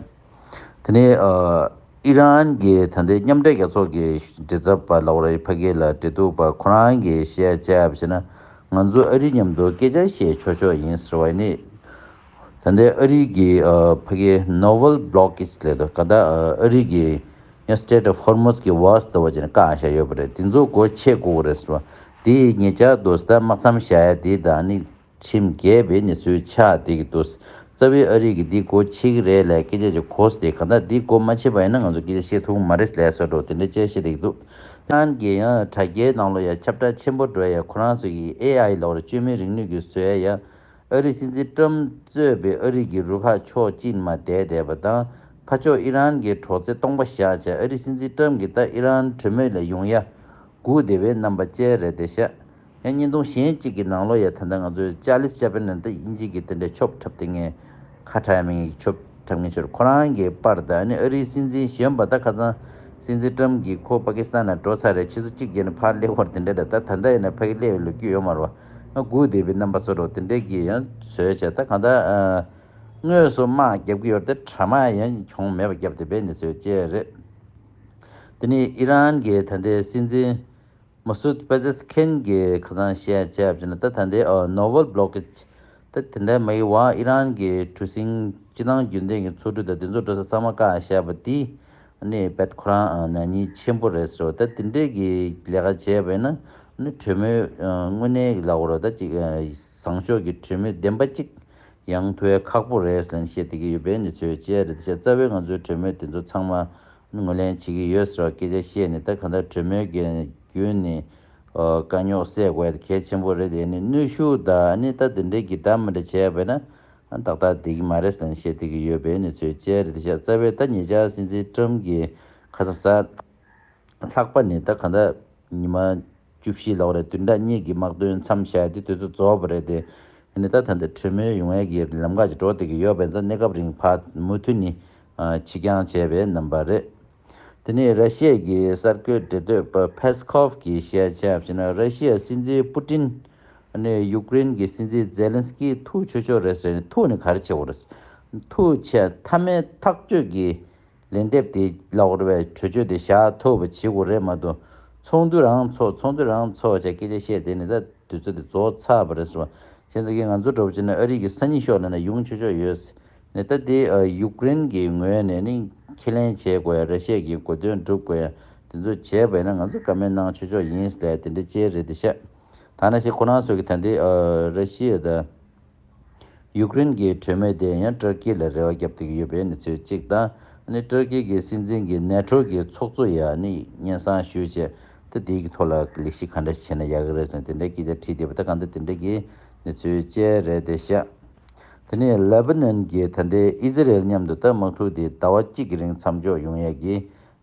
དེ་ནས་ཨ་ཨི་རན་གྱི་ད་ལྟའི་མཉམ་འབྲེལ་རྒྱལ་ཚོགས་ཀྱི་མགྲིན་ཚབ་པ་ལབ་དགོས་རེད། ཕ་གི་ལ་འབྲེལ་གཏུག་པ་ཁོ་རང་གིས་བཤད་བྱས་པ་བྱས་ན། ང་ཚོ་ཨ་རི་མཉམ་དུ་སྐད་ཆ་བཤད་ཆོག་ཆོག་ཡིན་ཟེར་བ་ཡིན་ནི། ད་ལྟའི་ཨ་རི་གི་ཨ་ཕ་གིའི་Naval Blockade ལབ་འདུག་ག་ད་ཨ་རི་གི་ཡང་Strait of Hormuz གི་བར་ཟླ་བ་ཅན་བཀག་བཞག་ཡོད་པ་རེད། དེ་ཚོ་སྒོ་ཕྱེ་དགོས་རེད་ཟེར་བ། དེ་ཉེ་ཆར་དུ་ད་དམག་མཚམས་བཞག་ཡ་དེ་དང་ནི་ཁྲིམས་འགལ་བའི་གནས་ཚུལ་ཆགས་བསྡད་ཀྱི་འདུག་རྩ་བའི་ཨ་རི་གི་འདི་སྒོ་ཕྱེ་གི་རེད་ལབ་སྐད་ཆ་ཅིག་གོ་སྟེ། ག་ད་འདི་སྒོ་མ་ཕྱེ་བ་ཡིན་ན་ང་ཚོ་སྐད་ཆ་བཤད་ཐུབ་ཀྱི་མ་རེད་ལབ་བཟོ་འདྲ་དེ་འདྲ་བྱས་བཤད་བསྡད་ཀྱི་འདུག་ཨི་རན་གྱི་ཡང་དྲ་རྒྱའི་ནང་ལོགས་ཡ་ཁྱབ་བསྒྲགས་ཆེན་པོ་འགྲོ་ཡ། ཁོ་རང་ཚོ་གི་ཨེ་ཨའི་ལབ་དགོས་རེད། བཅོས་མའི་རིག་ནུས་ཀྱིས་བཟོས་ཡ། ཨ་རིའི་སྲིད་འཛིན་ཏྲམ་གཙོས་པའི་ཨ་རི་གི་རུ་ཁག་ཕྱོགས་གཅིག་ནས་མར་བསྡད་བསྡད་པ་དང་། ཕར་ཕྱོགས་ཨི་རན་གྱི་དྲོ་རྩེ་སྟོང་པ་བཞག་བྱས། ཨ་རིའི་སྲིད་འཛིན་ཏྲམ་གྱིས་ད་ཨི་རན་གྲོས་མོལ་ལ་ཡོང་ཡ་སྒུག་བསྡད་པའི་རྣམ་པ་བཅས་རེད་དེ་ཤག་ཡང་བརྙན་ཐུང་གཞན་གཅིག་གི་ནང་ལོགས་ཡ་ད་ལྟ་ང་ཚོས་ཅཱ་ལིས་ཅཱ་པན་ནི་ད་དབྱིན་ཇི་གི་དེ་འདྲའི་ཆོབ་འཁྲབ་བསྡད་མཁན། ཁ་གྲག་མི་ངན་གྱི་ཆོབ་འཁྲབ་མཁན་ཚོར། ཁོ་རང་གི་པར་དང་ནི་ཨ་རིའི་སྲིད་འཛིན་གཞོན་པ་ད་ཁ་སང་སྲིད་འཛིན་ཏྲམ་གྱིས་ཁོ་པ་ཀི་སི་ཐན་ལ་འགྲོ་ཚར་རེད། ཆུ་ཚོད་གཅིག་བརྒྱབ་ནས་ཕར་སླེབས་པ་རེད། དེ་འདྲ་རེད། ད་ད་ལྟ་ཡིན་ན་ཕ་གི་སླེབས་པའི་ལོ་རྒྱུས་ཡོད་མ་རེད་བ། སྒུག་བསྡད་པའི་རྣམ་པ་བཟོ་འདྲ་དེ་འདྲ་གི་ཡང་བཟོས་བྱས། ད་གང་ལྟར་དངོས་སུ་དམག་རྒྱབ་ཀྱི་ཡོད་རེད། ད་དྲག་དམག་ཡང་གྱོང་མེད་པ་བརྒྱབ་བསྡད་པའི་གནས་ཚུལ་བཅས་རེད། དེ་ནས་ཨི་རན་གྱི་ད་ལྟའི་སྲིད་འཛིན་མ་སུད་པེ་ཛེ་ཁན་གྱིས་ཁ་སང་བཤད་བྱས་པ་ཡིན་ན། ད་ད་ལྟའི་ཨ་Naval Blockade ད་དེ་འདྲ་མ་ཡིན་པ། ཨི་རན་གྱི་གྲུ་གཟིངས་སྤྱི་བཏང་རྒྱུན་ལྡན་གྱི་མཚོ་གྲུ་དང་དེ་ཚོ་འགྲོ་ས་ཚང་མ་བཀག་བཞག་པ་དེ་ནི་རྦད་ཁོ་རང་ཨ་ནག་ཉེས་ཆེན་པོ་རེད་ཟེར་བ། ད་དེ་འདྲའི་གི་ལས་ཀ་བྱས་པ་ཡིན་ན་ནི་གྲོས་མོལ་ཨ་དངོས་གནས་ལབ་དགོས་རེད། ད་ཅིག་ཨ་བཟང་ཕྱོགས་ཀྱི་གྲོས་མོལ་བདེན་པ་ཅིག་ཡོང་ཐུབ་ཡ་ཁག་པོ་རེད་ཟེར་ནས་བཤད་བསྡད་ཀྱི་ཡོད་པའི་གནས་ཚུལ་བཅས་རེད་ཤག་རྩ་བའི་ང་ཚོའི་གྲོས་མོལ་དེ་ཚོ་ཚང་མ་ངོས་ལེན་བྱེད་ཀྱི་ཡོད་ཟེར་བ་སྐད་ཆ་བཤད་ནས། ད་གང་ལྟར་གྲོས་མོལ་གྱི་བརྒྱུད་ནས་ཨ་དཀའ་རྙོག་སེལ་དགོས་ཡ་དེ་གལ་ཆེན་པོ་རེད། དེ་ནི་གནོན་ཤུགས་དང་ནི་ད་དེ་འདྲའི་གི་འདྲ་མི་འདྲ་བྱས་པ་ཡིན་ན་ཨ་ཏག་ཏག་བསྡད་ཀྱི་མ་རེད་ཟེར་ནས་བཤད་བསྡད་ཀྱི་ཡོད་པའི་གནས་ཚུལ་བཅས་རེད་ཤག་རྩ་བའི་ད་ཉེ་ཆར་སྲིད་འཛིན་ཏྲམ་གྱིས་ཁ་སང་གཟའ་ལྷག་པ་ནས་ད་གང་ལྟར་ཉི་མ་བཅུ་བཞི་ལབ་དགོས་རེད། བདུན་ཕྲག་གཉིས་ཀྱི་དམག་དོན་མཚམས་བཞག་དེ་དུས་ཚོད་རྫོགས་པ་རེད་དེ། ཨ་ནི་ད་ད་ལྟ་གྲོས་མོལ་ཡོང་ཡས་ཀྱི་ལམ་ཁ་ཅིག་འགྲོ་བསྡད་ཀྱི་ཡོད་པ་ཡིན་ཙང་། གནས་སྐབས་རིང་ཕར་མུ་མཐུད་ནས་ཨ་ཕྱི་འགྱངས་བྱས་པའི་རྣམ་པ་རེད། དེ་ནས་ར་ཤི་ཡ་གི་གསར་འགོད་འབྲེལ་མཐུད་པ་ཕེ་སི་ཁོབ་ཀྱིས་བཤད་བྱས་པ་ཡིན་ན། ར་ཤི་ཡ་སྲིད་འཛིན་པུ་ཏིན་ཨ་ནི་ཡུཀ་རེན་གྱི་སྲིད་འཛིན་ཛེ་ལན་སི་ཀི་ཐུག་ཆོག་ཆོག་རེད་ཟེར་ནས། ཐུག་ནས་ག་རེ་བྱེད་དགོས་རེད། ཐུག་བྱས་མཐའ་མའི་ཐག་གཅོད་ཀྱི་ལན་འདེབས་དེ་ལབ་དགོས་རེད་པས། གྲོས་ཆོད་དེ་བཞག་ཐུབ་པ་བྱེད་དགོས་རེད་མ་གཏོགས། ཚོགས་འདུ་རང་ཚོགས། ཚོགས་འདུ་རང་ཚོགས་བྱས་སྐད་ཆ་བཤད་དེ་ནི་ད་དུས་ཚོད་དེ་རྫོགས་ཚར་བ་རེད་ཟེར་བ། བྱས་ཙང་གི་ང་ཚོ་འདྲ་པོ་བྱས་ན་ཨ་རི་གི་སང་ཉིན་ཤོག་ལབ་ན་ཡོང་ཆོག་ཆོག་ཡོད་ནས། ད་དེ་ཨ་ཡུཀ་རེན་གྱི་ངོས་ནས་ནི་ཁས་ལེན་བྱེད་དགོས་ཡ། ར་ཤི་ཡ་གི་དགོས་དོན་སྒྲུབ་དགོས་ཡ། དེ་ཚོ་བྱས་པ་ཡིན་ན་ང་ཚོ་བཀའ་མོལ་གནང་ཆོག་ཆོག་ཡིན་ཟེར་དེ་འདྲ་བཅས་རེད་དེ་ཤག་ཐ་ན་ཤི་ཁོ་རང་ཚོ་གི་ད་ལྟའི་ཨ་ར་ཤི་ཡ་དང་ཡུཀ་རེན་གྱི་གྲོས་མོལ་དེ་ཡང་ཏུར་ཀི་ལ་རེ་བ་བརྒྱབ་བསྡད་ཀྱི་ཡོད་པའི་གནས་ཚུལ་གཅིག་དང་། ཨ་ནི་ཏུར་ཀི་གི་སྲིད་འཛིན་གྱིས་ནེ་ཊོ་གི་ཚོགས་གཙོ་ཡ་ནི་སྙན་སེང་ཞུས་བྱས། ད་དེའི་གི་ཐོག་ལ་ལས་གཞི་ག་འདྲ་བྱས་ན་ཡག་གི་རེད་ཟེར་ནས་དེ་འདྲའི་སྐད་ཆ་དྲིས་བསྡད་པ། ད་གང་ལྟར་དེ་འདྲ་གི་གནས་ཚུལ་བཅས་རེད་དེ་ཤག་དེ་ནས་ལེ་བྷ་ནན་གྱིས་ད་ལྟའི་ཨི་ཟི་རེལ་མཉམ་དུ་ད་དམག་འཁྲུག་དེ་ཟླ་བ་གཅིག་གི་རིང་མཚམས་འཇོག་ཡོང་ཡས་ཀྱི་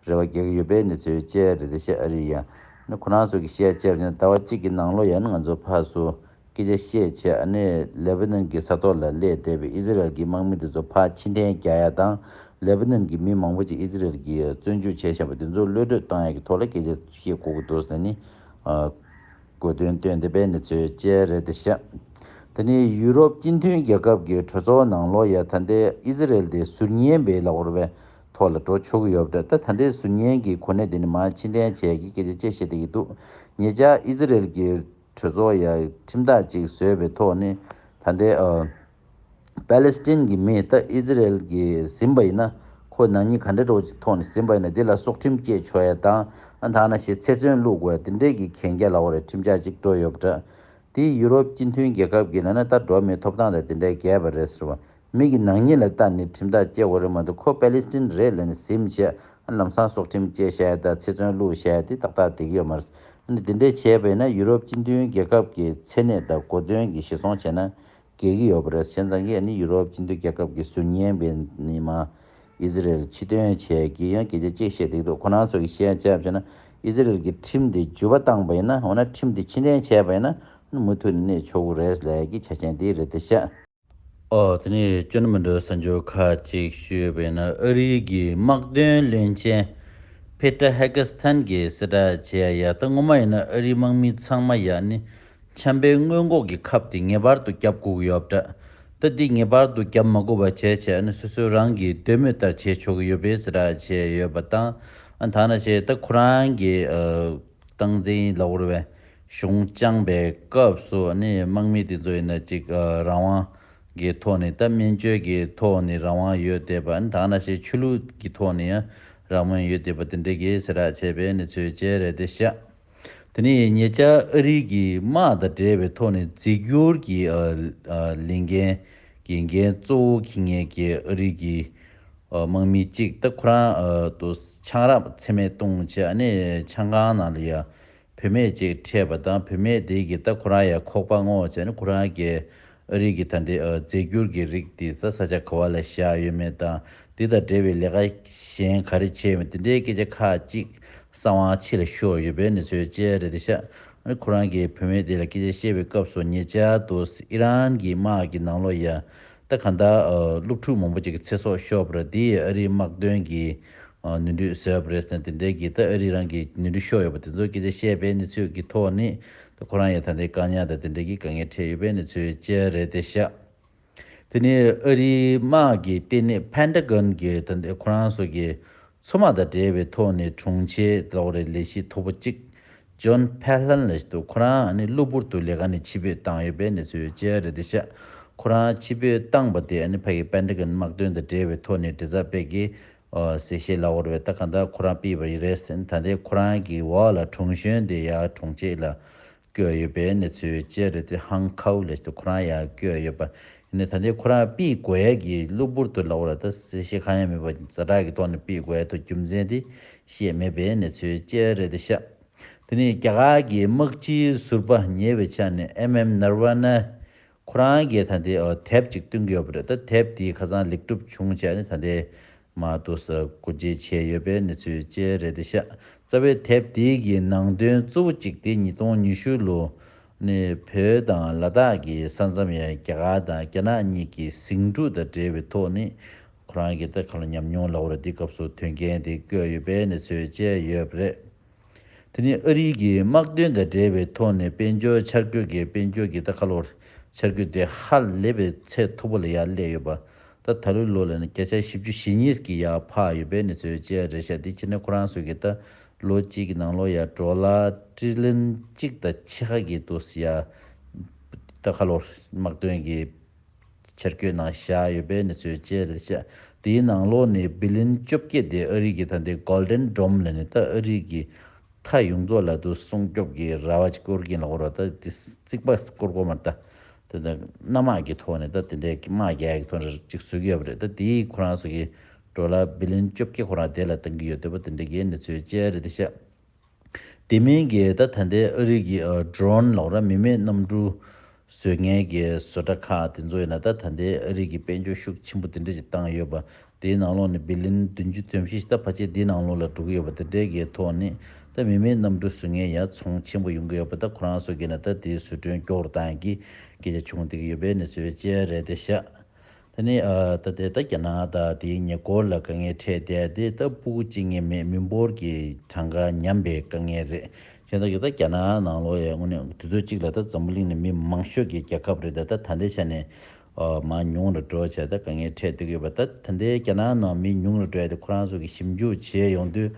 རེ་བ་རྒྱག་གི་ཡོད་པའི་གནས་ཚུལ་བཅས་རེད་དེ་ཤག་ཨ་རི་ཡ་ནི་ཁོ་རང་ཚོ་གི་བཤད་བྱས་པ་ཡིན་ན། ཟླ་བ་གཅིག་གི་ནང་ལོགས་ཡ་ནི་ང་ཚོ་ཕར་ཚུར་སྐད་ཆ་བཤད་བྱས། ཨ་ནི་ལེ་བྷ་ནན་གྱི་ས་ཐོག་ལ་སླེབས་བསྡད་པའི་ཨི་ཟི་རེལ་གྱི་དམག་མི་དེ་ཚོ་ཕར་ཕྱིར་འཐེན་རྒྱག་ཡ་དང་། ལེ་བྷ་ནན་གྱི་མི་མང་པོ་ཅིག་ཨི་ཟི་རེལ་གྱིས་བཙོན་འཇུག་བྱས་བཞག་པ་དེ་ཚོ་གློད་གྲོལ་བཏང་ཡ་གི་ཐོག་ལ་སྐད་ཆ་བཤད་དགོས་ཀྱི་འདུག་ཟེར་ནི་ཨ་དགོས་འདུན་བཏོན་བསྡད་པའི་གནས་ཚུལ་བཅས་རེད་དེ་ཤག་དེ་ནས་ཡུ་རོབ་སྤྱི་མཐུན་རྒྱལ་ཁབ་ཀྱི་གྲོས་ཚོགས་ནང་ལོགས་ཡ་ད་ལྟའི་ཨི་ཟི་རེལ་དེ་ཟུར་ཉན་པའི་ལབ་དགོས་རེད་པས། ཐོག་ལ་འགྲོ་ཆོག་གི་ཡོད་པ་འདྲ། ད་ད་ལྟའི་ཟུར་ཉན་གྱི་གོ་གནས་དེ་ནི་མར་ཕྱིར་འཐེན་བྱས་ཀྱི་སྐད་ཆ་བཅས་བཤད་བསྡད་ཀྱི་འདུག་ཉེ་ཆར་ཨི་ཟི་རེལ་གྱི་གྲོས་ཚོགས་ཡ་ཁྲིམས་ཐག་ཅིག་བཟོས་པའི་ཐོག་ནས་ད་ལྟའི་ཨ་པ་ལེ་སི་ཐན་གྱི་མི་ད་ཨི་ཟི་རེལ་གྱིས་ཟིན་པ་ཡིན་ན། ཁོ་ནག་ཉེས་ག་འདྲ་འདྲ་བོ་ཅིག་ཐོག་ནས་ཟིན་པ་ཡིན་ན་དེ་ལ་སྲོག་ཁྲིམས་བཅད་ཆོག་ཡ་དང་། ཨ་ཐ་ན་ཞེས་ཚེ་བཙོན་བླུག་དགོས་དེ་འདྲས་ཀྱི་གན་རྒྱ་ལ་བ་རེད། ཁྲིམས་འཆར་གཅིག་འགྲོ་ཡོད་པ་འདྲ། དེ་ཡུ་རོབ་སྤྱི་མཐུན་རྒྱལ་ཁབ་ཀྱི་ལ་ན་ད་འགྲོ་བ་མིའི་ཐོབ་ཐང་དང་དེ་འདྲས་འགལ་བ་རེད་ཟེར་བ། མི་གི་ནག་ཉེས་ལ་ལྟ་ནས་ཁྲིམས་ཐག་བཅད་དགོས་རེད་མ་གཏོགས་ཁོ་པེ་ལི་སི་ཐན་རེད་ལབ་ནས་ཟིན་བྱས་ལམ་སང་སྲོག་ཁྲིམས་བཅད་བཞག་ཡ་དང་ཚེ་བཙོན་བླུག་བཞག་ཡ་དེ་ཏག་ཏག་བསྡད་ཀྱི་ཡོད་མ་རེད། ཨ་ནི་དེ་འདྲས་བྱས་པས་ན་ཡུ་རོབ་སྤྱི་མཐུན་རྒྱལ་ཁབ་ཀྱི་མཚན་གནས་དང་གོ་དོན་གྱི་གཞིར་བཟུང་བྱས་ན་འགལ་གྱི་ཡོད་པ་རེད། བྱས་ཙང་གི་ཨ་ནི་ཡུ་རོབ་སྤྱི་མཐུན་རྒྱལ་ཁབ་ཀྱི་ཟུར་ཉན་པའི་ནི་མ་ཨི་ཟི་རེལ་ཕྱིར་འདོན་བྱས་ཀྱི་ཡང་སྐད་ཆ་གཅིག་བཤད་བསྡད་འདུག་ཁོ་རང་ཚོ་གི་བཤད་བྱས་བྱས་ན་ཨི་ཟི་རེལ་གྱི་ཁྲིམས་དེ་འཇུ་བ་བཏང་པ་ཡིན་ན་འོ་ན་ཁྲིམས་དེ་ཕྱིར་འཐེན་བྱས་པ་ཡིན་ན་མུ་མཐུད་ནས་གནས་ཆོག་གི་རེད་ལབ་ཀྱི་ཆ་རྐྱེན་དེ་རེད་དེ་ཤག་ཨོ་དེ་ནས་ཅོ་ནི་མི་འགྲོ་ས་འཇོག་ཁ་ཅིག་ཞུས་པ་ཡིན་ན་ཨ་རིའི་གི་དམག་དོན་བློན་ཆེན་ཕེ་ཏྲ་ཧེ་ཀི་སི་ཐན་གྱིས་གསལ་བསྒྲགས་བྱས་ཡ་ད་སྔོན་མ་ཡིན་ན་ཨ་རིའི་དམག་མི་ཚང་མ་ཡ་ནི་ཆམ་པའི་སྔོན་འགོག་གི་ཁབ་དེ་ངེས་པར་དུ་བརྒྱབ་དགོས་ཀྱི་ཡོད་པ་འདྲ། ད་འདི་ངེས་པར་དུ་བརྒྱབ་མ་དགོས་པ་བྱས་བྱས་ནས་སོ་སོ་རང་གི་འདོད་མོས་ལྟར་བྱེད་ཆོག་གི་ཡོད་པའི་གསལ་བསྒྲགས་བྱས་ཡོད་པ་དང་། ཨ་ཐ་ན་བྱས་ད་ཁོ་རང་གི་ཨ་སྟངས་འཛིན་ལ་འོར་བའི་གཞུང་བསྐྱངས་པའི་སྐབས་སུ་ནི་དམག་མི་དེ་ཚོ་ཡིན་ན་ཅིག་ཨ་རང་དབང་གི་ཐོག་ནས་ད་སྨན་བཅོས་ཀྱི་ཐོག་ནས་རང་དབང་ཡོད་བསྡད་པ། ཨ་ཐ་ན་བྱས་ཆོས་ལུགས་ཀྱི་ཐོག་ནས་ཡང་རང་དབང་ཡོད་བསྡད་པ་དེ་འདྲ་གི་གསལ་བསྒྲགས་བྱས་པའི་གནས་ཚུལ་བཅས་རེད་དེ་ཤག་དེ་ནས་ཉེ་ཆར་ཨ་རི་གི་དམག་དང་འབྲེལ་བའི་ཐོག་ནས་རྫས་འགྱུར་གྱི་ཨ་ཨ་ལས་འགན་གྱི་འགན་གཙོ་བོ་འཁྱེར་མཁན་གྱི་ཨ་རི་གི་ཨ་དམག་མི་གཅིག་ད་ཁོ་རང་ཨ་དུ་ཆང་རག་མཚན་མེད་གཏོང་བྱས་ཨ་ནི་ཆང་ཁང་ནང་ལ་ཡ་བུད་མེད་ཅིག་འཕྲད་པ་དང་བུད་མེད་དེ་གིས་ད་ཁོ་རང་ཡ་ཁོག་པ་སྔོག་བྱས་ནས་ཁོ་རང་གི་ཨ་རི་གི་ད་ལྟའི་ཨ་རྫས་འགྱུར་གྱི་རིགས་དེ་ད་ས་ཆ་ག་བ་ལ་བཞག་ཡོད་མེད་དང་དེ་དང་འབྲེལ་བའི་ལས་ཀ་གཞན་ག་རེ་བྱས་ཡོད་མེད་དེ་འདྲའི་སྐད་ཆ་ཁག་ཅིག་གསང་བ་ཕྱི་ལ་ཤོར་ཡོད་པའི་གནས་ཚུལ་བཅས་རེད་དེ་ཤག་ཨ་ནི་ཁོ་རང་གིས་བུད་མེད་དེ་ལ་སྐད་ཆ་བཤད་པའི་སྐབས་སུ་ཉེ་ཆར་དུ་ཨི་རན་གྱི་དམག་གི་ནང་ལོགས་ཡ་ད་གང་ལྟར་ཨ་སློབ་ཕྲུག་མང་པོ་ཅིག་གི་ཚེ་སྲོག་ཤོར་བ་རེད། དེ་ཡིས་ཨ་རིའི་དམག་དོན་གྱི་ཨ་ནུས་འདོད་བཟོས་པ་རེད་ཟེར་དེ་འདྲའི་གི་ད་ཨ་རི་རང་གི་ནུས་འདོད་ཤོར་ཡོད་པ་དེ་ཚོ་སྐད་ཆ་བཤད་པའི་གནས་ཚུལ་གྱི་ཐོག་ནས་ད་ཁོ་རང་ཡང་ད་ལྟའི་བཀག་ཉར་དང་དེ་འདྲའི་གི་དཀའ་ངལ་འཕྲད་ཡོད་པའི་གནས་ཚུལ་བཅས་རེད་དེ་ཤག་དེ་ནས་ཨ་རིའི་དམག་གི་ལྟེ་གནས་ཕན་ཏ་གོན་གྱི་ད་ལྟའི་ཁོ་རང་ཚོ་གི་མཚོ་དམག་དང་འབྲེལ་བའི་ཐོག་ནས་དྲུང་ཆེ་ལོག་རེ་ལས་གཞི་མཐོ་པོ་གཅིག་ཇོན་ཕེ་ལྷན་ལ་ཞིག་ཏུ་ཁོ་རང་ནི་གློ་བུར་དུ་ལས་ཀ་ནས་ཕྱིར་འབུད་བཏང་ཡོད་པའི་གནས་ཚུལ་བཅས་རེད་དེ་ཤག་ཁོ་རང་ཕྱིར་འབུད་བཏང་པ་དེ་ཨ་ནི་ཕ་གི་པེན་ཏ་གོན་དམག་དོན་དང་འབྲེལ་བའི་ཐོག་ནས་འབྲེལ་ཚབ་པས་ཀྱི་གསལ་བཤད་ལ་འོར་བའི་ད་ག་ད་ཁོ་རང་ཕུད་པ་ཡི་རེད་ཟེར་ད་ལྟའི་ཁོ་རང་གི་འོག་ལ་དྲུང་གཞོན་དེ་ཡང་དྲུང་ཆེ་ལ་བསྐོས་ཡོད་པའི་གནས་ཚུལ་བཅས་རེད་དེ་ཧང་ཁའུ་ལ་ཞིག་ཏུ་ཁོ་རང་ཡང་བསྐོས་ཡོད་པ་ཡིན་ནའི་ད་ལྟའི་ཁོ་རང་ཕུད་དགོས་ཡ་གི་གློ་བུར་དུ་ལ་འོར་ད་གསལ་བཤད་གང་ཡང་མེད་པ་ཛ་དྲག་གི་ཐོག་ནས་ཕུད་དགོས་ཡ་ཐོག་རྒྱུ་མཚན་དེ་བཤད་མེད་པའི་གནས་ཚུལ་བཅས་རེད་དེ་ཤག་དེ་ནས་རྒྱ་གར་གྱི་དམག་སྤྱིའི་ཟུར་པ་ཉེ་བའི་ཆར་ནས་ཨེམ་ཨེམ་ནར་ཝ་ན་ཁོ་རང་གིས་ད་ལྟའི་ཨ་དེབ་ཅིག་བཏོན་གྱི་ཡོད་པ་རེད། ད་དེབ་དེ་ཁ་སང་ལེགས་གྲུབ་བྱུང་བྱས་ནས་ད་ལྟའི་མ་གཏོགས་ས་སྒོ་འབྱེད་བྱས་ཡོད་པའི་གནས་ཚུལ་བཅས་རེད་དེ་ཤག་རྩ་བའི་དེབ་དེ་གི་ནང་དོན་གཙོ་བོ་གཅིག་དེ་ཉིས་སྟོང་ཉི་ཤུ་ལོ་ནས་བོད་དང་ལ་དྭགས་ཀྱི་ས་མཚམས་ཡ་རྒྱ་གར་དང་རྒྱ་ནག་གཉིས་ཀྱི་ཟིང་འཁྲུག་དང་འབྲེལ་བའི་ཐོག་ནས་ཁོ་རང་གི་ད་ཁ་ལོ་ཉམས་མྱོང་ལ་འོར་དེ་སྐབས་སུ་དོན་རྐྱེན་དེ་བཀོད་ཡོད་པའི་གནས་ཚུལ་བཅས་ཡོད་པ་རེད། དེ་ནི་ཨ་རི་གི་དམག་དོན་དང་འབྲེལ་བའི་ཐོག་ནས་དཔལ་འབྱོར་འཆར་འགོད་ཀྱི་དཔལ་འབྱོར་གྱི་ད་ཁ་ལོར་འཆར་འགོད་དེ་ཧ་ལས་པའི་ཚད་མཐོ་པོ་ལ་ཡར་སླེབས་ཡོད་པ། ད་ད་ལོའི་ལོ་ལ་ནི་བརྒྱ་ཆ་བཞི་བཅུ་ཞེ་གཉིས་ཀྱི་ཡར་འཕར་ཡོད་པའི་གནས་ཚུལ་བཅས་རེད་ཤག་དེ་ཕྱིར་ན་ཁོ་རང་ཚོ་གི་ད་ལོ་གཅིག་གི་ནང་ལོ་ཡར་ཌོ་ལར་ཊི་རི་ལི་ཡོན་གཅིག་དང་ཕྱེད་ཀ་གི་དུས་སུ་ཡར་ད་ཁ་ལོར་དམག་དོན་གྱི་འཆར་འགོད་ནང་བཞག་ཡོད་པའི་གནས་ཚུལ་བཅས་རེད་ཤག་དེའི་ནང་ལོགས་ནས་བི་ལིན་བཅོ་བརྒྱད་དེ་ཨ་རི་གི་ད་ལྟའི་གོལ་ཌེན་ཌོམ་ལབ་ནས་ད་ཨ་རི་གི་མཐའ་ཡོངས་རྫོགས་ལ་དུ་སྲུང་སྐྱོབ་ཀྱི་ར་བ་ཅིག་བསྐོར་གྱིན་ལ་འོ་ར་ད་དེ་རྩིག་པ་བསྐོར་དགོས་མ་རེད་ད། དེ་ད་གནམ་དམག་གི་ཐོག་ནས་ད་དེ་འདྲའི་དམག་རྒྱག་གི་ཐོག་ནས་ཅིག་བཟོ་གི་ཡོད་པ་རེད། ད་དེའི་ཁོ་རང་ཚོ་གི་ཌོ་ལར་བི་ལིན་བཅོ་བརྒྱད་ཁོ་རང་དེ་ལ་བཏང་གི་ཡོད་འདུག་པ་དེ་འདྲ་གི་གནས་ཚུལ་བཅས་རེད་དེ་ཤག་དེ་མིན་གྱི་ད་ད་ལྟའི་ཨ་རི་གི་ཨ་ཌོ་རོན་ལོག་ར་མི་མེད་གནམ་གྲུ་བཟོ་མཁན་གྱི་བཟོ་གྲྭ་ཁག་དེ་ཚོ་ཡིན་ན་ད་ད་ལྟའི་ཨ་རི་གི་དཔལ་འབྱོར་ཤུགས་ཆེན་པོ་དེ་འདྲ་ཞིག་བཏང་ཡོད་པ་དེའི་ནང་ལོགས་ནས་བི་ལིན་བདུན་ཅུ་དོན་བཞི་ཞིག་ད་ཕལ་ཆེར་དེའི་ནང་ལོགས་ལ་འགྲོ་གི་ཡོད་པ་དེ་འདྲའི་གི་ཐོག་ནས་ད་མི་མེད་གནམ་གྲུ་བཟོ་མཁན་ཡང་ཚོང་ཆེན་པོ་ཡོང་གི་ཡོད་པ་ད་ཁོ་རང་ཚོ་གིས་ན་ད་དེའི་བཟོ་སྐྲུན་མགྱོགས་རུ་བཏང་གི་སྐད་ཆ་བྱུང་བསྡད་ཀྱི་ཡོད་པའི་གནས་ཚུལ་བཅས་རེད་དེ་ཤག་ད་ནི་ཨ་ད་ལྟའི་ད་རྒྱ་ནག་དང་དེའི་ཉེ་འཁོར་ལ་དཀའ་ངལ་འཕྲད་བསྡད་དེ་ད་སྤུ་གུ་གཅིག་ངེས་མེད་མི་འབོར་གྱི་གྲངས་ཀ་ཉམས་པའི་དཀའ་ངལ་རེད། བྱས་ཙང་གི་ད་རྒྱ་ནག་ནང་ལོགས་ཡ་དངོས་གནས་དུས་ཚོད་གཅིག་ལ་ད་འཛམ་བུ་གླིང་ནས་མི་མང་ཤོས་ཀྱི་རྒྱལ་ཁབ་རེད། ད་ད་ད་ལྟའི་ཆ་ནས་ཨ་མར་ཉུང་རུ་འགྲོ་བྱས་ད་དཀའ་ངལ་འཕྲད་བསྡད་ཀྱི་ཡོད་པ། ད་ད་ལྟའི་རྒྱ་ནག་ནང་མི་ཉུང་རུ་འགྲོ་ཡ་དེ་ཁོ་རང་ཚོ་གི་ཞིབ་འཇུག་བྱས་ཡོང་དུས་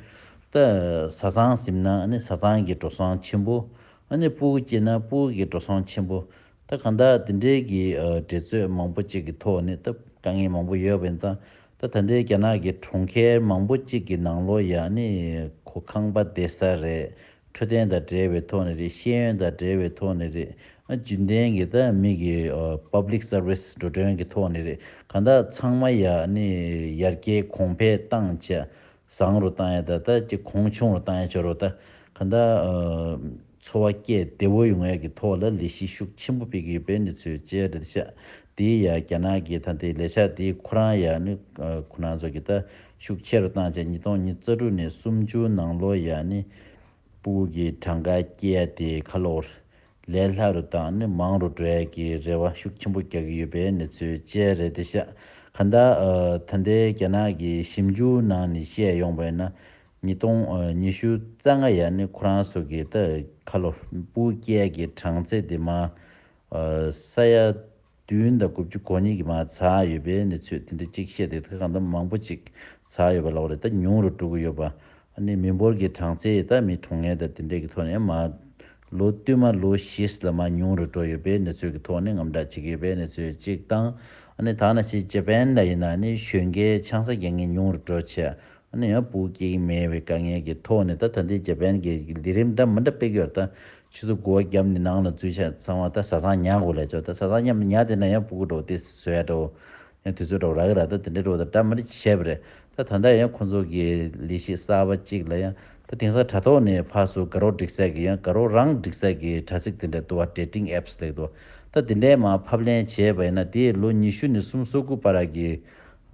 ད་བཟའ་ཚང་ཟིན་ན་ཨ་ནི་བཟའ་ཚང་གི་འགྲོ་སོང་ཆེན་པོ། ཨ་ནི་སྤུ་གུ་སྐྱེས་ན་སྤུ་གུ་གི་འགྲོ་སོང་ཆེན་པོ། ད་གང་ལྟར་དེ་འདྲའི་གི་ཨ་འགྲན་རྩོད་མང་པོ་ཅིག་གི་ཐོག་ནས་ད་དཀའ་ངལ་མང་པོ་ཡོད་པ་ཡིན་ཙང་ད་ ད་ལྟའི་རྒྱ་ནག་གི་གྲོང་ཁྱེར་མང་པོ་གཅིག་གི་ནང་ལོགས་ཡ་ནི་ཁོ་ཁང་པ་བསྡད་ས་རེད། འཕྲོད་བསྟེན་དང་འབྲེལ་བའི་ཐོག་ནས་རེད། ཤེས་ཡོན་དང་འབྲེལ་བའི་ཐོག་ནས་རེད། ཨ་རྒྱུན་ལྡན་གྱི་ད་མི་གི་ཨ་public service འགྲོ་གྲོན་གྱི་ཐོག་ནས་རེད། གང་ལྟར་ཚང་མ་ཡ་ནི་ཡར་རྒྱས་གོང་འཕེལ་བཏང་བྱས། བཟང་རུ་བཏང་ཡ་ད་ད་ཅིག་གོང་ཆུང་རུ་བཏང་ཡ་བྱ་རུ་ད་ག་ད་ཨ་འཚོ་བ་སྐྱེལ་བདེ་བོ་ཡོང་ཡ་གི་ཐོག་ལ་ལས་གཞི་ཤུགས་ཆེན་པོ་སྤེལ་གི་ཡོད་པའི་གནས་ཚུལ་བཅས་རེད་ཤག་དེ་ཡ་རྒྱ་ནག་གི་ད་དེ་ལས་འཆར་དེ་ཁོ་རང་ཡ་ནི་ཨ་ཁོ་རང་ཚོ་གི་ད་ཤུགས་ཆེ་རུ་བཏང་བྱས་ཉིས་སྟོང་ཉི་ཤུ་རྩ་དྲུག་ནས་སུམ་ཅུ་ནང་ལོགས་ཡ་ནི་སྤུ་གུ་གི་གྲངས་ཀ་སྐྱེལ་ཡ་དེ་ཁ་ལོར་ལས་སླ་རུ་དང་ནི་མང་རུ་འགྲོ་ཡ་གི་རེ་བ་ཤུགས་ཆེན་པོ་རྒྱག་གི་ཡོད་པའི་གནས་ཚུལ་བཅས་རེད་དེ་ཤག་ག་ད་ཨ་ད་ལྟའི་རྒྱ་ནག་གི་ཞིབ་འཇུག་ནང་ནས་བཤད་ཡོང་བ་ཡིན་ན་ཉིས་སྟོང་ཉི་ཤུ་རྩ་ལྔ་ཡ་ནི་ཁོ་རང་ཚོ་གི་ད་ཁ་ལོ་སྤུ་སྐྱེལ་གྱི་གྲངས་ཚད་དེ་མ་ཨ་ས་ཡ་བདུན་དང་དགུ་བཅུ་གོ་གཉིས་ཀྱི་མ་ཚར་ཡོད་པའི་གནས་ཚུལ་དེ་འདྲ་གཅིག་བཤད་དེ་ད་གང་ལྟར་མང་པོ་ཅིག་ཚར་ཡོད་པ་ལབ་རེད། ད་ཉུང་རུ་འགྲོ་གི་ཡོད་པ། ཨ་ནི་མི་འབོར་གྱི་གྲངས་ཚད་ད་མི་གྲོངས་མཁན་དང་དེ་འདྲས་ཀྱི་ཐོག་ནས་མ་ལོ་བསྟུད་མ་ལོ་བཞི་ལ་མ་ཉུང་རུ་འགྲོ་ཡོད་པའི་གནས་ཚུལ་གྱི་ཐོག་ནས་དངངས་སྐྲག་བྱེད་ཀྱི་ཡོད་པའི་གནས་ཚུལ་གཅིག་དང་། ཨ་ནི་ད་ནང་བཞིན་ཇ་པན་ལ་ཡིན་ན་ནི་གཞོན་སྐྱེས་ཆང་ས་རྒྱག་མཁན་ཉུང་རུ་འགྲོ་བྱས། ཨ་ནི་ཡང་སྤུ་གུ་སྐྱེ་གི་མེད་པའི་དཀའ་ངལ་གྱི་ཐོག་ནས་ད་ད་ལྟའི་ཇ་པན་གྱི་ལས་རིམ་འདྲ་མི་འདྲ་སྤེལ་གྱི་ཡོད་རེད། ད་ཆུ་ཚོད་དགུ་པ་བརྒྱབ་ནས་ནང་ལ་འཛུལ་བྱས་ཚང་མ་ད་བཟའ་ཚང་ཉར་དགོས་ལབ་ཆོག་ད་བཟའ་ཚང་མཉམ་དུ་ཉར་བསྡད་ན་ཡང་སྤུ་གུ་འགྲོ་དེ་བཟོ་ཡ་འགྲོ། ཡང་དུས་ཚོད་འགྲོ་རག་གི་ར་ད་དེ་འདྲའི་འགྲོ་ད་འདྲ་མི་འདྲ་བྱས་པ་རེད། ད་ད་ལྟ་ཡང་ཁོང་ཚོ་གི་ལས་གཞི་གསར་པ་གཅིག་ལ་ཡང་ད་དེང་སང་དྲ་ཐོག་ནས་ཕར་ཚུར་དགའ་རོགས་སྒྲིག་ས་གི་ཡང་དགའ་རོགས་རང་སྒྲིག་ས་གི་དྲ་ཚིགས་དེ་འདྲ་འདུག་བ། dating apps ལབ་འདུག་ད་དེ་འདྲའི་མར་ཕབ་ལེན་བྱས་པ་ཡིན་ན་དེ་ལོ་ཉི་ཤུ་ནས་སུམ་ཅུ་སོ་དགུ་བར་གྱི་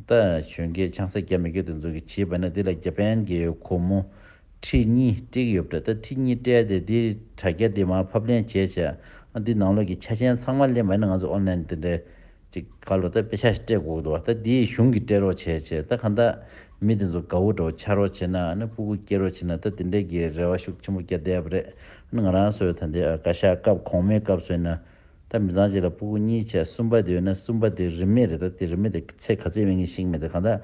ད་གཞོན་སྐྱེས་ཆང་ས་རྒྱག་མི་རྒྱག་དེ་ཚོ་གི་བྱས་པ་ན་དེ་ལ་ཇ་པན་གྱི་སྒོར་མོ་ཁྲི་གཉིས་སྤྲད་ཀྱི་ཡོད་པ་རེད། ད་ཁྲི་གཉིས་སྤྲད་དེ་དེ་དྲ་རྒྱ་དེ་མར་ཕབ་ལེན་བྱས་བྱས་ཨ་འདི་ནང་ལོགས་ཀྱི་ཆ་རྐྱེན་ཚང་མ་ལེན་པ་ཡིན་ན་ང་ཚོ་ཨོན་ལན་དེ་འདྲའི་ཅིག་ག་ལོ་ད་པེ་ཤ་ཞིག་སྤྲད་དགོས་འདུག་ད་དེའི་གཞུང་གིས་སྤྲད་རོགས་བྱས་བྱས་ད་གང་ལྟར་མི་དེ་ཚོ་དགའ་བོ་འདྲ་བོ་ཆགས་རོགས་བྱས་ན་ཨ་ནི་སྤུ་གུ་སྐྱེ་རོགས་བྱས་ན་ད་དེ་འདྲའི་གི་རེ་བ་ཤུགས་ཆེན་པོ་བརྒྱབ་བསྡད་པ་རེད། ཨ་ནི་ང་རང་ཚོའི་ད་འདི་བཀའ་ཤག་སྐབས་གོང་མའི་སྐབས་སུ་ཡིན་ན། ད་མི་ཚང་གཅིག་ལ་སྤུ་གུ་གཉིས་བྱས་གསུམ་པ་དེ་ཡོད་ན་གསུམ་པ་དེ་རིན་མེད་རེད། ད་དེ་རིན་མེད་དེ་ཚད་ག་ཚད་ཡིན་མིན་ཤེས་ཀྱི་མེད། དེ་གང་ལྟར་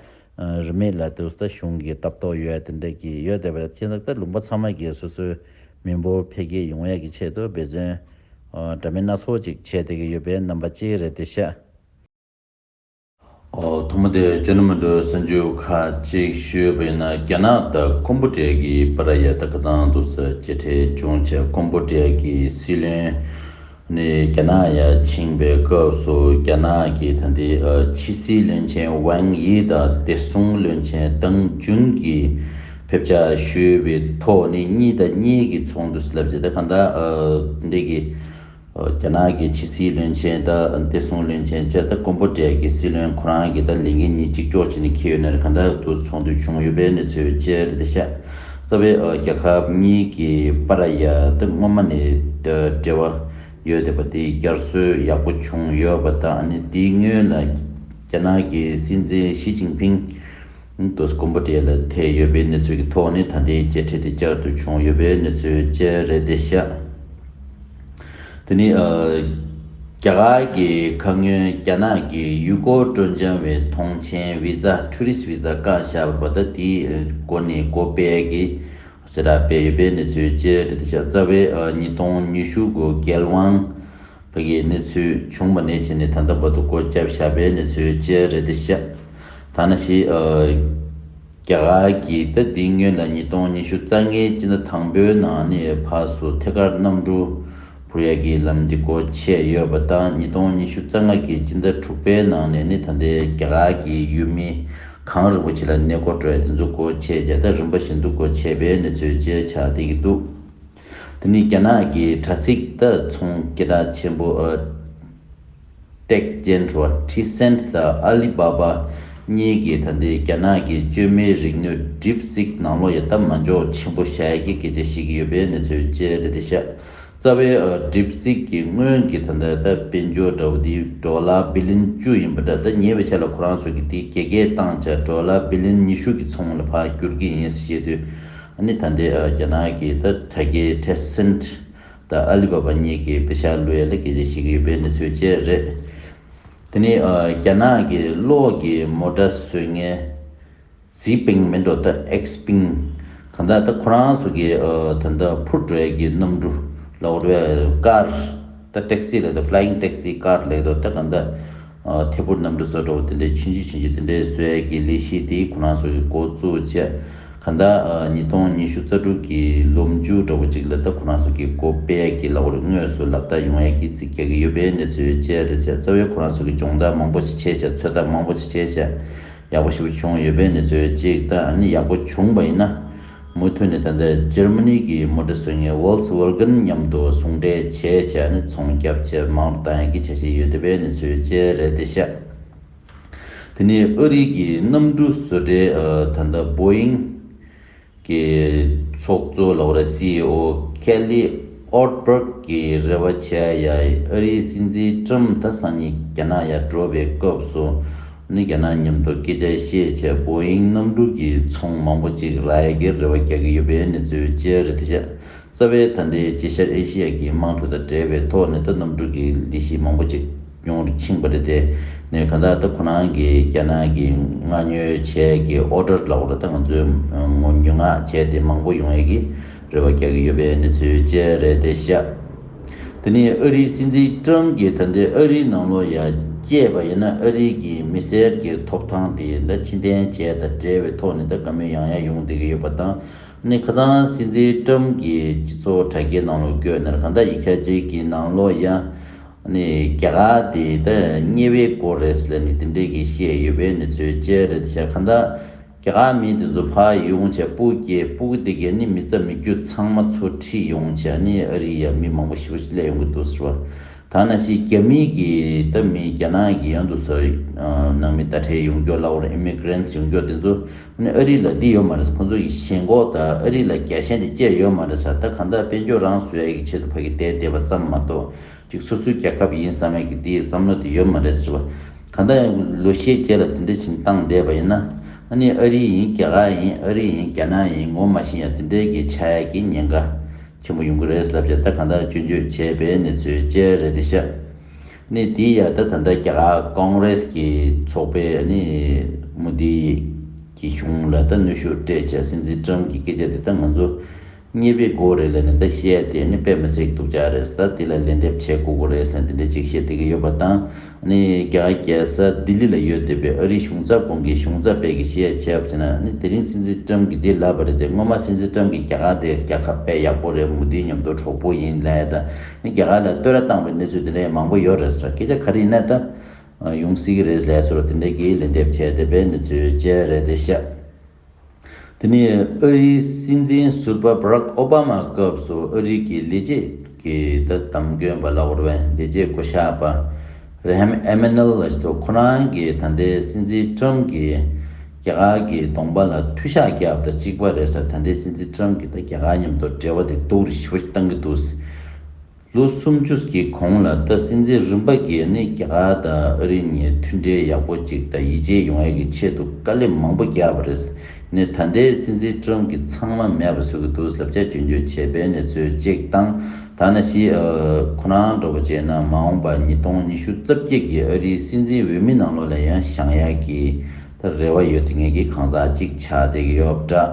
རིན་མེད་ལ་དུ་ད་གཞུང་གི་ལྟ་རྟོག་ཡོད་དེ་འདྲ་གི་ཡོད་དེ་བས་ཁྱེད་ཚོ་ད་ལུང་པ་ཚང་མ་གི་སོ་སོའི་མི་འབོར་འཕེལ་རྒྱས་ཡོང་ཡག་གི་ཆེད་དུ་འབད་བརྩོན་འདྲ་མིན་སྣ་ཚོགས་ཅིག་བྱས་བསྡད་ཀྱི་ཡོད་པའི་རྣམ་པ་གཅིག་རེད་དེ་ཤག་ཨོ་ཐོག་མ་དེ་ཅོ་ནི་མི་འདུག་གསར་འགྱུར་ཁག་ཅིག་ཞུས་པ་ཡིན་ན། རྒྱ་ནག་དང་ཀོམ་པོ་ཌི་ཡ་གི་བར་ཡ་ད་ཁ་སང་དུ་ས་མཇལ་འཕྲད་བྱུང་བྱས། ཀོམ་པོ་ཌི་ཡ་གི་སྲིད་བློན་ནས་རྒྱ་ནག་ཡ་ཕྱིན་པའི་སྐབས་སུ་རྒྱ་ནག་གི་ད་ལྟའི་ཕྱི་སྲིད་བློན་ཆེན་ཝང་དབྱི་དང་བདེ་སྲུང་བློན་ཆེན་ཏང་ཅུན་གྱིས་ཕེབས་བཅར་ཞུས་པའི་ཐོག་ནས་གཉིས་དང་གཉིས་ཀྱི་ཚོགས་འདུ་ལབ་ཅིག་ད་གང་ལྟར་འདི་གི་རྒྱ་ནག་གི་ཕྱི་སྲིད་བློན་ཆེན་དང་བདེ་སྲུང་བློན་ཆེན་བཅས་དང་ཀོམ་པོ་ཌི་ཡ་གི་སྲིད་བློན་ཁོ་རང་གིས་ད་ལས་འགན་གཉིས་གཅིག་ལྕོགས་བྱས་ནས་འཁེལ་ཡོད་ན་རེད། གང་ལྟར་དུ་ཚོགས་འདུ་བྱུང་ཡོད་པའི་གནས་ཚུལ་བཅས་རེད་ཤག་རྩ་བའི་རྒྱལ་ཁབ་གཉིས་ཀྱི་བར་ཡ་ད་སྔོན་མ་ནས་འབྲེལ་བ་ཡོད་བསྡད་པ་དེ་བསྐྱར་གསོ་ཡག་པོ་བྱུང་ཡོད་པ་དང་། ཨ་ནི་དེའི་སྔོན་ལ་རྒྱ་ནག་གི་སྲིད་འཛིན་ཞི་ཅིན་ཕིང་དུ་ཀོམ་པོ་ཌི་ཡ་ལ་ཐད་ཡོད་པའི་གནས་ཚུལ་གྱི་ཐོག་ནས་ད་ལྟའི་མཇལ་འཕྲད་དེ་བསྐྱར་དུ་བྱུང་ཡོད་པའི་གནས་ཚུལ་བཅས་རེད་དེ་ཤག་དེ་ནི་ཨ་རྒྱ་གར་གྱི་ཁ་སྔོན་རྒྱ་ནག་གི་ཡུལ་སྐོར་སྤྲོ་འཆམ་བའི་ཐོངས་མཆན་བི་ཟ་ཊུ་རི་སི་ཊི་བི་ཟ་བཀག་བཞག་པ་ད་དེའི་སྒོ་ནས་སྒོ་སྤེལ་གྱི་གསལ་བསྒྲགས་སྤེལ་ཡོད་པའི་གནས་ཚུལ་བཅས་རེད་དེ་ཤག་རྩ་བའི་ཨ་ཉིས་སྟོང་ཉི་ཤུ་གོ་རྒྱལ་དབང་བ་གི་གནས་ཚུལ་བྱུང་བ་ནས་བྱས་ནས་ད་ལྟ་བར་དུ་སྒོ་བརྒྱབ་བཞག་པའི་གནས་ཚུལ་བཅས་རེད་དེ་ཤག་ད་ནང་བཞིན་ཨ་རྒྱ་གར་གྱིས་ད་དེའི་སྔོན་ལ་ཉིས་སྟོང་ཉི་ཤུ་རྩ་ལྔའི་སྤྱི་ཟླ་དང་པོའི་ནང་ནས་ཕར་ཚུར་ཐད་ཀར་གནམ་གྲུ་འཕུར་ཡག་གི་ལམ་འདི་སྒོ་ཕྱེ་ཡོད་པ་དང་། ཉིས་སྟོང་ཉི་ཤུ་རྩ་ལྔ་གི་སྤྱི་ཟླ་དྲུག་པའི་ནང་ནས་ནི་ད་ལྟའི་རྒྱ་གར་གྱི་ཡུལ་མི་གངས་རིན་པོ་ཆེ་ལ་གནས་སྐོར་འགྲོ་ཡ་དེ་ཚོ་སྒོ་ཕྱེ་བྱས་ད་རིམ་པ་བཞིན་དུ་སྒོ་ཕྱེ་བའི་གནས་ཚུལ་བཅས་ཆགས་བསྡད་ཀྱི་འདུག་དེ་ནི་རྒྱ་ནག་གི་དྲ་ཚིགས་ད་ཚོང་སྐད་གྲགས་ཆེན་པོ་ཨ་ཊེག་ཅན་ཊི་སེན་ཊི་དང་ཨ་ལི་བྷ་བྷ་གཉིས་ཀྱིས་ད་ལྟའི་རྒྱ་ནག་གི་བཅོས་མའི་རིག་ནུས་ཌིབ་སིག་ནང་ལོགས་ཡ་ད་མ་འཇོག་ཆེན་པོ་བཞག་ཡ་གི་སྐད་ཆ་བཤད་ཀྱི་ཡོད་པའི་གནས་ཚུལ་བཅས་རེད་དེ་ཤག་རྩ་བའི་ཨ་ཌིབ་སིག་གི་སྔོན་གྱི་ད་ལྟ་ད་དཔལ་འབྱོར་འདྲ་བོ་དེ་ཌོ་ལར་བི་ལི་ཡོན་བཅུ་ཡིན་པ་འདྲ། ད་ཉེ་བའི་ཆར་ལ་ཁོ་རང་ཚོ་གིས་དེ་རྒྱ་སྐྱེད་བཏང་བྱས་ཌོ་ལར་བི་ལི་ཡོན་ཉི་ཤུ་གི་ཚོང་ལ་ཕར་བསྒྱུར་གྱི་ཡིན་ཟེར་བཤད་དུས། ཨ་ནི་ད་ལྟའི་ཨ་རྒྱ་ནག་གི་ད་དྲ་རྒྱའི་ཊེ་སེན་ཊི་དང་ཨ་ལི་བྷ་བྷ་གཉིས་ཀྱིས་པེ་ཤ་བླུགས་ཡ་ལ་སྐད་ཆ་བཤད་ཀྱི་ཡོད་པའི་གནས་ཚུལ་བཅས་རེད། དེ་ནི་ཨ་རྒྱ་ནག་གི་གློག་གི་མོ་ཊ་བཟོ་མཁན་ཛི་པིང་མིན་འགྲོ་ད་ཨེགས་པིང་གང་ལྟར་ད་ཁོ་རང་ཚོ་གི་ཨ་ད་ལྟ་འཕུར་འགྲོ་ཡ་གི་གནམ་གྲུ་ལབ་དགོས་རེད། ཀར་ད་ཊེག་སི་ལབ་ད་ཕ་ལ་ཡིང་ཊེག་སི་ཀར་ལབ་དོ་ད་གང་ལྟར་ ཐད་འཕུར་གནམ་གྲུ་བཟོ་འདྲ་བོ་དེ་འདྲའི་ཆུང་ཆུང་ཆུང་ཆུང་དེ་འདྲའི་བཟོ་ཡས་ཀྱི་ལས་གཞི་དེ་ཁོ་རང་ཚོ་གིས་འགོ་བཙུགས་བྱས། གང་ལྟར་ཉིས་སྟོང་ཉི་ཤུ་རྩ་དྲུག་གི་ལོ་མཇུག་འདྲ་བོ་ཅིག་ལ་ད་ཁོ་རང་ཚོ་གིས་སྒོ་སྤེལ་ཡས་ཀྱི་ལབ་དགོས་རེད། དངོས་སུ་ལག་བསྟར་ཡོང་ཡས་ཀྱི་རྩིས་རྒྱག་གི་ཡོད་པའི་གནས་ཚུལ་བཅས་རེད་ཤག་རྩ་བའི་ཁོ་རང་ཚོ་གིས་སྦྱོང་བརྡར་མང་པོ་ཞིག་བྱས་ཤག་ཚོད་ལྟ་མང་པོ་ཞིག་བྱས་ཤག་ཡག་པོ་ཞེ་པོ་བྱུང་ཡོད་པའི་གནས་ཚུལ་གཅིག་དང་། ཨ་ནི་ཡག་པོ་བྱུང་བ་ཡིན་ན། མུ་མཐུད་ནས་ད་ལྟ་འཇར་མ་ནི་གི་མོ་ཊ་བཟོ་མཁན་Volkswagen མཉམ་དུ་ཟུང་འབྲེལ་བྱས་བྱས་ནས་ཚོང་རྒྱག་བྱས་མང་རུ་བཏང་ཡག་གི་འཆར་གཞི་ཡོད་བསྡད་པའི་གནས་ཚུལ་བཅས་རེད་བསྡད་ཤག་དེ་ནས་ཨ་རི་གི་གནམ་གྲུ་བཟོ་གྲྭའི་ཨ་ད་ལྟ་Boeing གི་ཚོགས་གཙོ་ལབ་དགོས་རེད། སི་ཨི་ཨོ་Kelly Ortberg གིས་རེ་བ་བྱས་ཡ། ཨ་རིའི་སྲིད་འཛིན་ཊམ་ད་སང་ཉིན་རྒྱ་ནག་ཡར་འགྲོ་བའི་སྐབས་སུ་ནི་རྒྱ་ནག་མཉམ་དུ་སྐད་ཆ་བཤད་བྱས་Boeing གནམ་གྲུ་གི་ཚོང་མང་པོ་ཅིག་རག་ཡ་གི་རེ་བ་རྒྱག་གི་ཡོད་པའི་གནས་ཚུལ་བཅས་རེད་བསྡད་ཤག་རྩ་བའི་ད་ལྟའི་དཀྱིལ་ཤར་ཨེ་ཤི་ཡ་གི་དམག་འཁྲུག་དང་འབྲེལ་བའི་ཐོག་ནས་ད་གནམ་གྲུ་གི་ལས་གཞི་མང་པོ་ཅིག་ཉུང་རུ་ཕྱིན་པ་རེད་དེ། ནས་གང་ལྟར་ད་ཁོ་རང་གིས་རྒྱ་ནག་གི་མངགས་ཉོ་བྱས་ཀྱི་ཨོ་ཌར་ལབ་དགོས་རེད། ད་ང་ཚོས་ངོ་ཉོ་མངགས་བྱས་ཏེ་མང་པོ་ཡོང་ཡས་ཀྱི་རེ་བ་རྒྱག་གི་ཡོད་པའི་གནས་ཚུལ་བཅས་རེད་བསྡད་ཤག་དེ་ནས་ཨ་རིའི་སྲིད་འཛིན་ཊམ་གྱིས་ད་ལྟའི་ཨ་རིའི་ནང་ལོགས་ཡར་སྐྱེས་པ་ཡིན་ན་ཨ་རི་གི་མི་སེར་གྱི་ཐོབ་ཐང་དེ་ད་ཕྱིར་འཐེན་བྱས་དང་འབྲེལ་བའི་ཐོག་ནས་ད་བཀའ་མོལ་ཡང་ཡང་ཡོང་བསྡད་ཀྱི་ཡོད་པ་དང་། ནི་ཁ་སང་སྲིད་འཛིན་ཊམ་གྱིས་སྤྱི་ཚོགས་དྲ་རྒྱའི་ནང་ལོགས་བཀོད་ནས་གང་ལྟར་ཡིག་ཆ་གཅིག་གི་ནང་ལོགས་ཡ། ནི་རྒྱ་གར་དེ་ད་དམྱལ་བའི་སྒོ་རེད་ཟེར་ནས་དེ་འདྲས་ཀྱི་བཤད་ཡོད་པའི་གནས་ཚུལ་བཅས་རེད་ཤག་གང་ལྟར་རྒྱ་གར་མི་དེ་ཚོ་ཕར་ཡོང་བྱས་སྤུ་སྐྱེས་སྤུ་གུ་དེ་གས་ནི་མི་རྩ་མི་རྒྱུ་ཚང་མ་ཚུར་ཁྲིད་ཡོང་བྱས་ནི་ཨ་རི་ཡ་མི་མང་པོ་ཞེ་པོ་ཞིག་སླེབས་ཡོང་གི་འདུག་ཟེར་བ། ད་ནང་བཞིན་རྒྱ་མི་གི་ད་མི་རྒྱ་ནག་གི་ཡང་དུ་སོ་ནང་མི་ད་ཁྲལ་ཡོང་རྒྱུ་ལབ་དགོས་རེད། ཨི་མི་གྷི་རེན་ཊི་ཡོང་རྒྱུ་དེ་ཚོ་ནི་ཨ་རི་ལ་འདི་ཡོད་མ་རེད། ཁོང་ཚོ་ཡི་ཞེན་ཁོག་དང་ཨ་རི་ལ་རྒྱལ་ཞེན་དེ་བཅས་ཡོད་མ་རེད་ཟེར། ད་གང་ལྟར་དཔལ་འབྱོར་རང་བཟོ་ཡ་གི་ཆེད་དུ་ཕ་གི་བསྡད་བསྡད་པ་ཙམ་མ་གཏོགས། ཅིག་སོ་སོའི་རྒྱལ་ཁབ་ཡིན་བསམ་ཡས་ཀྱི་དེའི་བསམ་བློ་དེ་ཡོད་མ་རེད་ཟེར་བ། གང་ལྟར་ཡང་ལོ་ཤས་རྗེས་ལ་དེ་འདྲ་ཞིག་བཏང་བསྡད་པ་ཡིན་ན། ཨ་ནི་ཨ་རི་ཡིན་རྒྱ་གར་ཡིན་ཨ་རི་ཡིན་རྒྱ་ནག་ཡིན་ངོ་མ་ཤེས་ཡ་དེ་འདྲའི་གི་ཆགས་ཡ་གི་ཉེན་ཁ་ཆེན་པོ་ཡོང་གི་རེད་ལབ་བྱས་ད་གང་ལྟར་སྐྱོན་བརྗོད་བྱས་པའི་གནས་ཚུལ་བཅས་རེད་བསྡད་ཤག་ནི་དེ་ཡ་ད་ད་ལྟ་རྒྱ་གར་ཀོང་རེས་ཀྱི་ཚོགས་པས་ནི་མོ་དི་གི་གཞུང་ལ་ད་གནོན་ཤུགས་སྤྲད་བྱས་སྲིད་འཛིན་ཊམ་གྱི་སྐད་ཆ་དེ་ད་ང་ཚོ། དམྱལ་བའི་སྒོ་རེད་ལབ་ནས་ད་བཤད་དེ་ནི་དཔེ་མི་སྲིད་སྡུག་ཅག་རེད། ད་དེ་ལ་ལན་འདེབས་བྱེད་དགོས་ཀྱི་རེད་ཟེར་དེ་འདྲ་ཅིག་བཤད་བསྡད་ཀྱི་ཡོད་པ་དང་། ནི་རྒྱ་གར་རྒྱལ་ས་ལྡི་ལི་ལ་ཡོད་བསྡད་པའི་ཨ་རིའི་གཞུང་ཚབ་ཁང་གི་གཞུང་ཚབ་པས་ཀྱི་བཤད་བྱས་པ་བྱས་ན་ནི་དེ་རིང་སྲིད་འཛིན་ཊམ་གྱིས་འདི་ལབ་པ་རེད་དེ། སྔོན་མ་སྲིད་འཛིན་ཊམ་གྱིས་རྒྱ་གར་དེ་རྒྱལ་ཁབ་དཔེ་ཡག་པོ་རེད། མོ་དིའི་མཉམ་དུ་གྲོགས་པོ་ཡིན་ལབ་ཡ་ད་ནི་རྒྱ་གར་ལ་བསྟོད་ར་བཏང་བའི་གནས་ཚུལ་དེ་འདྲ་ཡང་མང་པོ་ཡོད་རེད་ཟེར། སྐད་ཆ་ག་རེ་ཡིན་ན་ད་ཡོང་སྲིད་ཀྱི་རེད་ལབ་ཟེར་བ་དེ་འདྲ་གི་ལན་འདེབས་བྱས་བསྡད་པའི་གནས་ཚུལ་བཅས་རེད་བསྡད་ཤག་དེ་ནས་ཨ་རིའི་སྲིད་འཛིན་ཟུར་པ་བྷ་རག་ཨོ་བྷ་མ་སྐབས་སུ་ཨ་རིའི་གི་ལས་བྱེད་ཀྱི་ད་བདམས་དགོན་པ་ལབ་དགོས་རེད་པས། ལས་བྱེད་བསྐོ་གཞག་པ་རེ་ཧམ་ཨེ་མེ་ནལ་ལ་ཞིག་ཏུ་ཁོ་རང་གིས་ད་ལྟའི་སྲིད་འཛིན་ཊམ་གྱིས་རྒྱ་གར་གྱི་གདོང་པ་ལ་མཐུ་ཞགས་བརྒྱབ་དང་གཅིག་པ་རེད་ཟེར། ད་ལྟའི་སྲིད་འཛིན་ཊམ་གྱིས་ད་རྒྱ་གར་མཉམ་དུ་འབྲེལ་བ་དེ་སྡུག་རུ་ཞེ་པོ་ཞིག་བཏང་གི་འདུག་ལོ་སུམ་ཅུ་གི་གོང་ལ་ད་སྲིད་འཛིན་རིམ་པ་གིས་ནི་རྒྱ་གར་དང་ཨ་རི་གཉིས་མཐུན་འབྲེལ་ཡག་པོ་ཅིག་དང་ཡིད་ཆེས་ཡོང་ཡག་གི་ཆེད་དུ་དཀའ་ལས་མང་པོ་བརྒྱབ་པ་རེད། ནི་ད་ལྟའི་སྲིད་འཛིན་ཊམ་གྱིས་ཚང་མ་མེད་པ་བཟོ་གི་འདུག་ལབ་བྱས་སྐྱོན་བརྗོད་བྱས་པའི་གནས་ཚུལ་གཅིག་དང་། ད་ནང་བཞིན་ཁོ་རང་འདྲ་པོ་བྱས་ན་མ་འོངས་པ་ཉིས་སྟོང་ཉི་ཤུ་རྩ་བརྒྱད་ཀྱི་ཨ་རིའི་སྲིད་འཛིན་འོས་མི་ནང་ལོགས་ལ་ཡང་བཞེངས་ཡག་གི་ད་རེ་བ་ཡོད་དེ་ངེད་ཀྱི་གང་ཟག་ཅིག་ཆགས་བསྡད་ཀྱི་ཡོད་པ་འདྲ།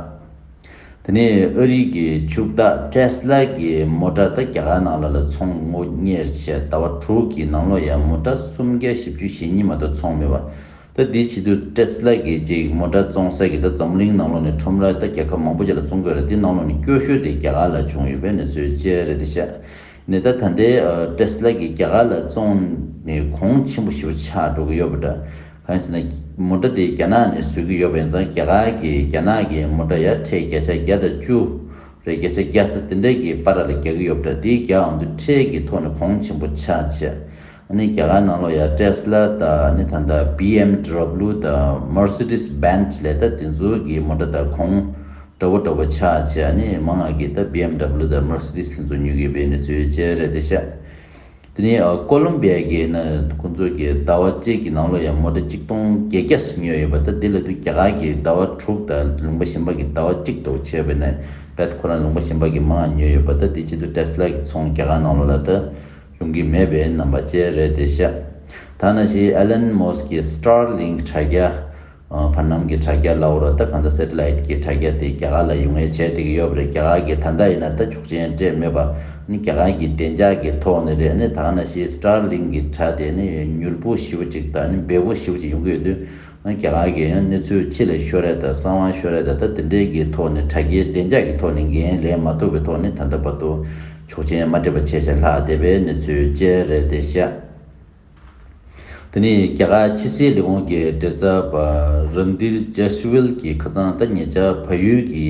དེ་ནས་ཨ་རི་གི་ཕྱུག་བདག་ཊེ་སི་ལ་གི་མོ་ཊ་ད་རྒྱ་གར་ནང་ལ་ལ་ཚོང་དངོས་གཉེར་བྱས་ཟླ་བ་དྲུག་གི་ནང་ལོགས་ཡང་མོ་ཊ་སུམ་བརྒྱ་བཞི་བཅུ་ཞེ་གཉིས་མ་གཏོགས་ཚོང་མེད་པ། ད་དེའི་ཆེད་དུ་ཊེ་སི་ལ་གི་ཅིག་མོ་ཊ་བཙོང་ས་གི་ད་འཛམ་གླིང་ནང་ལོགས་ནས་ཁྲོམ་ར་ད་རྒྱལ་ཁབ་མང་པོ་ཅིག་ལ་བཙོང་དགོས་རེད། དེ་ནང་ལོགས་ནས་སྐྱོ་ཤོས་དེ་རྒྱ་གར་ལ་བྱུང་ཡོད་པའི་གནས་ཚུལ་བཅས་རེད་དེ་ཤག་ནས་ད་ད་ལྟའི་ཊེ་སི་ལ་གི་རྒྱ་གར་ལ་བཙོང་ནས་གོང་ཆེན་པོ་ཞེ་པོ་ཆགས་འགྲོ་གི་ཡོད་པ་འདྲ། གང་ཡིན་ཟེར་ན། མོ་ཊ་དེ་རྒྱ་ནག་ནས་བཟོ་གི་ཡོད་པ་ཡིན་ཙང་རྒྱ་གར་གྱི་རྒྱ་ནག་གི་མོ་ཊ་ཡར་ཁྲལ་བརྒྱ་ཆ་བརྒྱ་དང་བཅུ་རེད། བརྒྱ་ཆ་བརྒྱ་དང་དེ་འདྲ་གི་བར་ལ་རྒྱག་གི་ཡོད་པ་འདྲ། དེ་རྒྱག་འོང་དུས་ཁྲལ་གྱི་ཐོག་ནས་གོང་ཆེན་པོ་ཆགས་བྱས། ཨ་ནི་རྒྱ་གར་ནང་ལོགས་ཡར་ཊེ་སི་ལ་དང་ཨ་ནི་ད་ལྟ་བི་ཨེམ་ཌབ་ལུ་དང་མར་སི་ཌིས་བྷེན་ཛི་ལས་ད་དེ་ཚོ་གི་མོ་ཊ་དང་གོང་འདྲ་པོ་འདྲ་པོ་ཆགས་བྱས། ཨ་ནི་མང་ང་གི་ད་བི་ཨེམ་ཌབ་ལུ་དང་མར་སི་ཌིས་དེ་ཚོ་ཉོ་གི་ཡོད་པའི་གནས་ཚུལ་བཅས་རེད་དེ་ཤག་དེ་ནས་ཨ་ཀོ་ལོམ་བི་ཡ་གི་ན་ཁོང་ཚོ་གི་ཟླ་བ་གཅིག་གི་ནང་ལོགས་ཡང་མོ་ཊ་གཅིག་སྟོང་བརྒྱད་བརྒྱ་ཙམ་ཉོས་ཡོད་པ། ད་དེ་ལ་དུ་རྒྱ་གར་གྱི་ཟླ་བ་དྲུག་དང་ལུང་པ་གཞན་པ་གི་ཟླ་བ་གཅིག་ཏུ་བྱས་པ་ན་བེད་ཁོ་རང་ལུང་པ་གཞན་པ་གི་མང་ཉོས་ཡོད་པ། ད་དེ་ཆེད་དུ་ཊེ་སི་ལ་གི་ཚོང་རྒྱ་གར་ནང་ལོགས་ལ་ད་ཡོང་གི་མེད་པའི་རྣམ་པ་བཅས་རེད་དེ་ཤག་ད་ནང་བཞིན་ཨེ་ལན་མོ་སི་ཀི་སི་ཊར་ལིང་ཀི་དྲ་རྒྱ་ བར་སྣང་གི་དྲ་རྒྱ་ལབ་ར། ད་གང་ལྟར་སེ་ཊི་ལའེ་ཊི་གི་དྲ་རྒྱ་དེ་རྒྱ་གར་ལ་ཡོང་ཡས་བྱས་བསྡད་ཀྱི་ཡོད་པ་རེད། རྒྱ་གར་གྱིས་ད་ལྟ་ཡིན་ན་ད་ཆོག་མཆན་སྤྲད་མེད་པ། ནི་རྒྱ་གར་གྱི་བདེ་འཇགས་ཀྱི་ཐོག་ནས་རེད། ནི་ད་ག་ནང་བཞིན་སི་ཊར་ལིང་གི་དྲ་དེ་ནི་མྱུར་པོ་ཞེ་པོ་ཅིག་དང་ནི་འབེལ་པོ་ཞེ་པོ་ཅིག་ཡོང་གི་ཡོད་དུས། རྒྱ་གར་གྱི་ཡང་གནས་ཚུལ་ཕྱི་ལ་ཤོར་ཡ་དང་གསང་བ་ཤོར་ཡ་དང་ད་དེ་འདྲའི་གི་ཐོག་ནས་དྲ་རྒྱའི་བདེ་འཇགས་ཀྱི་ཐོག་ནས་འགན་ལེན་མ་ཐུབ་པའི་ཐོག་ནས་ད་ལྟ་བར་དུ་ཆོག་མཆན་མ་སྤྲད་པ་བྱས་བྱས་ལྷག་བསྡད་པའི་གནས་ཚུལ་བཅས་རེད་བསྡད་ཤག་དེ་ནས་རྒྱ་གར་ཕྱི་སྲིད་ལས་ཁུངས་ཀྱི་མགྲིན་ཚབ་རན་དྷིར་ཇེ་སི་ཝལ་གྱིས་ཁ་སང་ད་ཉེ་ཆར་བལ་ཡུལ་གྱི་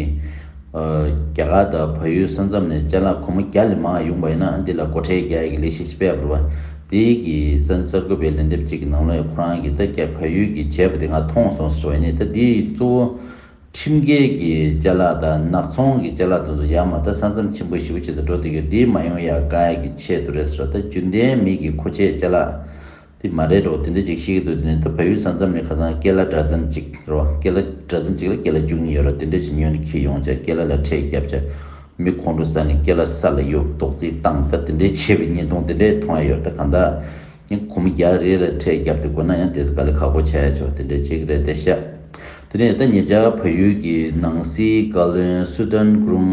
རྒྱ་གར་དང་བལ་ཡུལ་ས་མཚམས་ནས་ཅ་ལག་སྒོར་མོ་བརྒྱ་ལས་མང་ཡོང་པ་ཡིན་ན་འདི་ལ་སྒོ་ཁྲལ་རྒྱག་ཡ་གི་ལས་གཞི་ཞིག་སྤེལ་བ་རེད་པ། དེའི་གི་གསར་འགོད་པའི་ལན་འདེབས་གཅིག་གི་ནང་ལ་ཁོ་རང་གིས་ད་རྒྱ་བལ་ཡུལ་གྱིས་བྱས་པ་དེ་ང་མཐོང་སོང་ཟེར་བ་ཡིན་ནའི་ད་འདི་གཙོ་བོ་ཁྲིམས་འགལ་གྱི་ཅ་ལག་དང་ནག་ཚོང་གི་ཅ་ལག་དེ་ཚོ་ཡར་མར་ད་ས་མཚམས་ཆེན་པོ་ཞེ་པོ་ཅིག་ཏུ་འགྲོ་བསྡད་ཀྱི་འདི་མ་ཡོང་ཡ་བཀག་ཡ་གི་ཆེད་དུ་རེད་ཟེར་བ། ད་རྒྱུན་ལྡན་མི་གི་མཁོ་ཆས་ཅ་ལག་དེ་མ་རེད་འགྲོ་དེ་འདྲ་ཅིག་ཤེས་ཀྱི་འདུག་དེ་ནས་ད་བལ་ཡུལ་ས་མཚམས་ནས་ཁ་སང་ཀེ་ལ་ཌ་ཛན་གཅིག་རེད་བ། ཀེ་ལ་ཌ་ཛན་གཅིག་ལ་ཀེ་ལ་བཅུ་གཉིས་ཡོད་རེད། དེ་འདྲ་ཞིག་ཉོས་ནས་འཁྱེར་ཡོང་བྱས་ཀེ་ལ་ལ་ཁྲལ་བརྒྱབ་བྱས་མི་ཁོང་ཁྲོ་ཟ་ནས་ཀེ་ལ་ས་ལ་གཡུགས་རྡོག་རྫིས་བཏང་ད་དེ་འདྲའི་བྱས་པའི་བརྙན་ཐུང་དེ་འདྲའི་མཐོང་ཡ་ཡོད་རེད། ད་གང་ལྟར། ཡང་སྒོར་མོ་བརྒྱ་རེ་ལ་ཁྲལ་བརྒྱབ་སྟེ་དགོས་ན་ཡང་དེ་ཚོ་དཀའ་ལས་ཁག་པོ་ཆགས་ཡ་ཆོག་དེ་འདྲའི་ཅིག་རེད་བསྡད་ཤག་དེ་ནས་ད་ཉེ་ཆར་བལ་ཡུལ་གྱི་ནང་སྲིད་བཀའ་བློན་སུ་དཱན་ཀུ་རུང་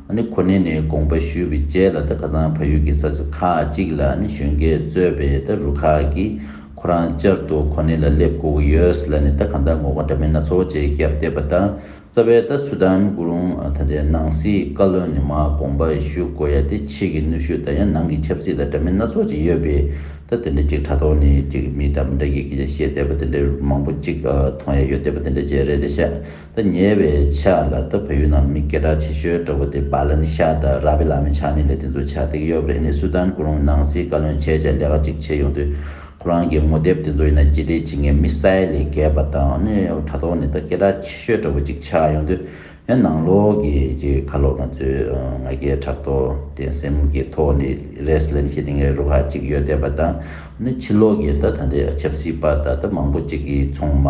ཨ་ནི་ཁོ་ནའི་ནས་དགོངས་པ་ཞུས་པའི་རྗེས་ལ་ད་ཁ་སང་བལ་ཡུལ་གྱི་ས་ཆ་ཁག་ཅིག་ལ་ཨ་ནི་གཞོན་སྐྱེས་གཙོས་པའི་ད་རུ་ཁག་གིས་ཁོ་རང་བསྐྱར་དུ་ཁོ་ནའི་ལ་སླེབས་དགོས་ཀྱི་ཡོད་ལབ་ནས་ད་གང་ལྟར་ངོ་རྒོལ་འདྲ་མིན་སྣ་ཚོགས་ཅིག་བརྒྱབ་བསྡད་པ་དང་། རྩ་བའི་ད་སུ་དཱན་ཀུ་རུང་ད་ལྟའི་ནང་སྲིད་བཀའ་བློན་ནས་མར་དགོངས་པ་ཞུ་དགོས་ཡ་དེ་ཕྱི་གི་གནོན་ཤུགས་དང་ཡང་ནང་གི་ཆབ་སྲིད་དང་འདྲ་མིན་སྣ་ཚོགས་ཅིག་ཡོད་པས། ད་དེ་འདྲ་ཅིག་དྲ་ཐོག་ནས་ཅིག་མི་འདྲ་མི་འདྲ་གིས་སྐད་ཆ་བཤད་བསྡད་པ་དེ་འདྲ་མང་པོ་ཅིག་མཐོང་ཡ་ཡོད་བསྡད་པ་དེ་འདྲ་ཅིག་རེད་བསྡད་ཤག་ད་ཉེ་བའི་ཆར་ལ་ད་བལ་ཡུལ་ནང་མི་སྐད་གྲགས་ཆེ་ཤོས་འདྲ་བོ་དེ་བ་ལན་ཤ་དང་ར་བི་ལ་མི་ཆ་ནི་ལས་དེ་ཚོ་ཆགས་བསྡད་ཀྱི་ཡོད་པ་རེད། ནི་སུ་དཱན་ཀུ་རུང་ནང་སྲིད་བཀའ་བློན་བྱས་བྱས་ལས་ཀ་ཅིག་བྱས་ཡོང་དུས། ཁོ་རང་གི་ངོ་དེབ་དེ་ཚོ་ཡིན་ན་ཇི་ལྟར་བྱེད་མཁན་མི་སའི་ལས་བརྒལ་པ་དང་ནི་དྲ་ཐོག་ནས་ད་སྐད་གྲགས་ཆེ་ཤོས་འདྲ་བོ་ཅིག་ཆགས་ཡོང་དུས་ཡང་ནང་ལོགས་ཀྱི་ཅིག་ཁ་ལོ་ང་ཚོའི་ང་རྒྱལ་ཕྲག་དོག་དེ་སེམས་ཀྱི་ཐོག་ནས་རེས་ལན་ཞིག་དེ་ངའི་རུ་ཁག་ཅིག་ཡོད་བསྡད་པ་དང་ནི་ཕྱི་ལོགས་ཀྱི་ད་ད་ལྟའི་ཆབ་སྲིད་པ་དང་ད་མང་པོ་ཅིག་གིས་ཚོང་མ་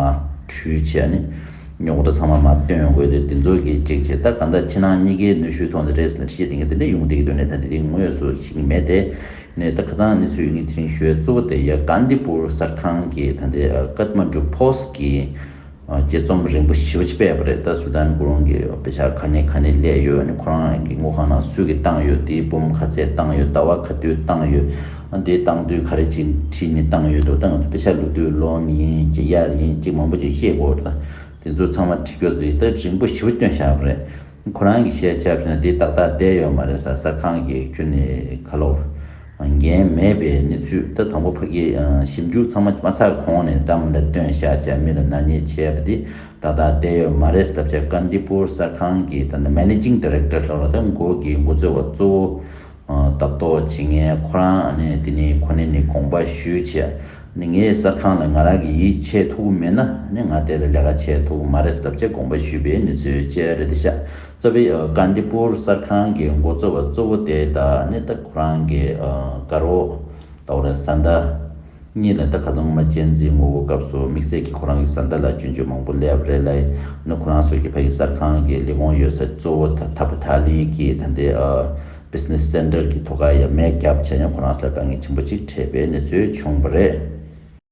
འཁྲུས་བྱས་ནི་རྙོག་དྲ་ཚང་མ་མ་སྟོན་དགོས་དུས་དེ་ཚོ་གི་ཅིག་བྱས་ད་གང་ལྟར་ཕྱི་ནང་གཉིས་ཀའི་ནུས་ཤུགས་ཐོག་ནས་རེས་ལན་ཞིག་དེ་ངས་དེ་འདྲ་ཡོང་བསྡད་ཀྱི་འདུག་ནས་ད་དེ་དེ་དངོས་སུ་ཞིག་མེད་དེ། ནས་ད་ཁ་སང་གནས་ཚུལ་ཡིན་དེ་རིང་ཞུ་ཡ་གཙོ་བོ་དེ་ཡ་ཀན་དི་པུར་གསར་ཁང་གི་ད་ལྟའི་ཀཏ་མན་ཌུ་པོ་སི་ཊི་གི་དཔྱད་རྩོམ་རིང་པོ་ཞེ་པོ་ཅིག་སྤེལ་བ་རེད། ད་སུ་དཱན་ཀུ་རུང་གི་དཔེ་ཆ་ག་ནས་ག་ནས་སླེབས་ཡོད། ཨ་ནི་ཁོ་རང་གི་དངུལ་ཁང་ནང་སུ་གིས་བཏང་ཡོད། དེའི་འབུམ་ག་ཚད་བཏང་ཡོད། ཟླ་བ་ག་དུས་བཏང་ཡོད། ཨ་དེ་བཏང་དུས་ག་རེ་ཅིག་ཁྲིད་ནས་བཏང་ཡོད་འདུག་ད་ང་ཚོ་དཔེ་ཆ་བླུགས་དུས་ལོན་ཡིན་ཅིག་གཡར་ཡིན་ཅིག་མང་པོ་ཅིག་ཤེས་དགོས་རེད། ད་དེ་ཚོ་ཚང་མ་བྲིས་རྒྱུ་དེ་ད་རིང་པོ་ཞེ་པོ་བཏོན་བཞག་པ་རེད། ཁོ་རང་གིས་བཤད་ཆ་བྱས་ན་འདི་ཏག་ཏག་བསྡད་ཡོད་མ་རེད་ཟེར། གསར་ཁང་གིས་ཁྱོན་ནས་ག་ལོར་འགན་མེད་པའི་གནས་ཚུལ་ད་དང་པོ་ཕ་གིའི་ཞིབ་འཇུག་ཚང་མ་མ་ཚར་གོང་ནས་འདྲ་མི་འདྲ་བཏོན་བཞག་བྱས་མི་ལ་ནག་ཉེས་བྱས་པ་འདི་ཏག་ཏག་བསྡད་ཡོད་མ་རེད་ཟེར། ད་བྱས་ཀན་དི་པུར་གསར་ཁང་གི་ད་ནི་མེ་ནེ་ཇིང་ཌི་རེག་ཊར་ལབ་ར་ད་འགོ་གི་འགོ་གཙོ་བ་གཙོ་བོ་ལྟ་རྟོག་བྱེད་མཁན་ཁོ་རང་ནས་དེ་ནས་ཁོ་ནས་ནི་དགོངས་པ་ཞུས་བྱས། ནི་ངས་གསར་ཁང་ལ་ང་རང་གི་ཡིད་ཆེས་ཐུབ་ཀྱི་མེད་ན་ནི་ང་དེ་ལ་ལས་ཀ་བྱེད་ཐུབ་ཀྱི་མ་རེད་ཟེར་ད་བྱས་དགོངས་པ་ཞུས་པའི་གནས་ཚུལ་བཅས་རེད་དེ་ཤག་རྩ་བའི་ཀན་དི་པུར་གསར་ཁང་གི་འགོ་གཙོ་བ་གཙོ་བོ་དེ་དང་ནི་ད་ཁོ་རང་གི་དགའ་རོགས་ད་བར་བཟའ་ཟླ་གཉིས་ལ་ད་ཁ་སང་སྔོན་མ་གཅན་གཟན་ངོ་རྒོལ་སྐབས་སུ་དམིགས་བསལ་གྱིས་ཁོ་རང་གི་བཟའ་ཟླ་ལ་སྐྱོན་བརྗོད་མང་པོ་སླེབས་རེད་ལ། ནི་ཁོ་རང་ཚོ་གི་ཕ་གི་གསར་ཁང་གི་ལས་ཁུངས་ཡོད་ས་གཙོ་བོ་ད་ཐ་པ་ཐ་ལི་གི་ད་ལྟའི་བི་ཛི་ནེ་སི་སེན་ཊར་གི་ཐོག་ཁ་ཡ་མེད་རྒྱབ་བྱས་ནས་ཁོ་རང་ཚོ་ལ་དཀའ་ངལ་ཆེན་པོ་ཅིག་འཕྲད་པའི་གནས་ཚུལ་བྱུང་བ་རེད།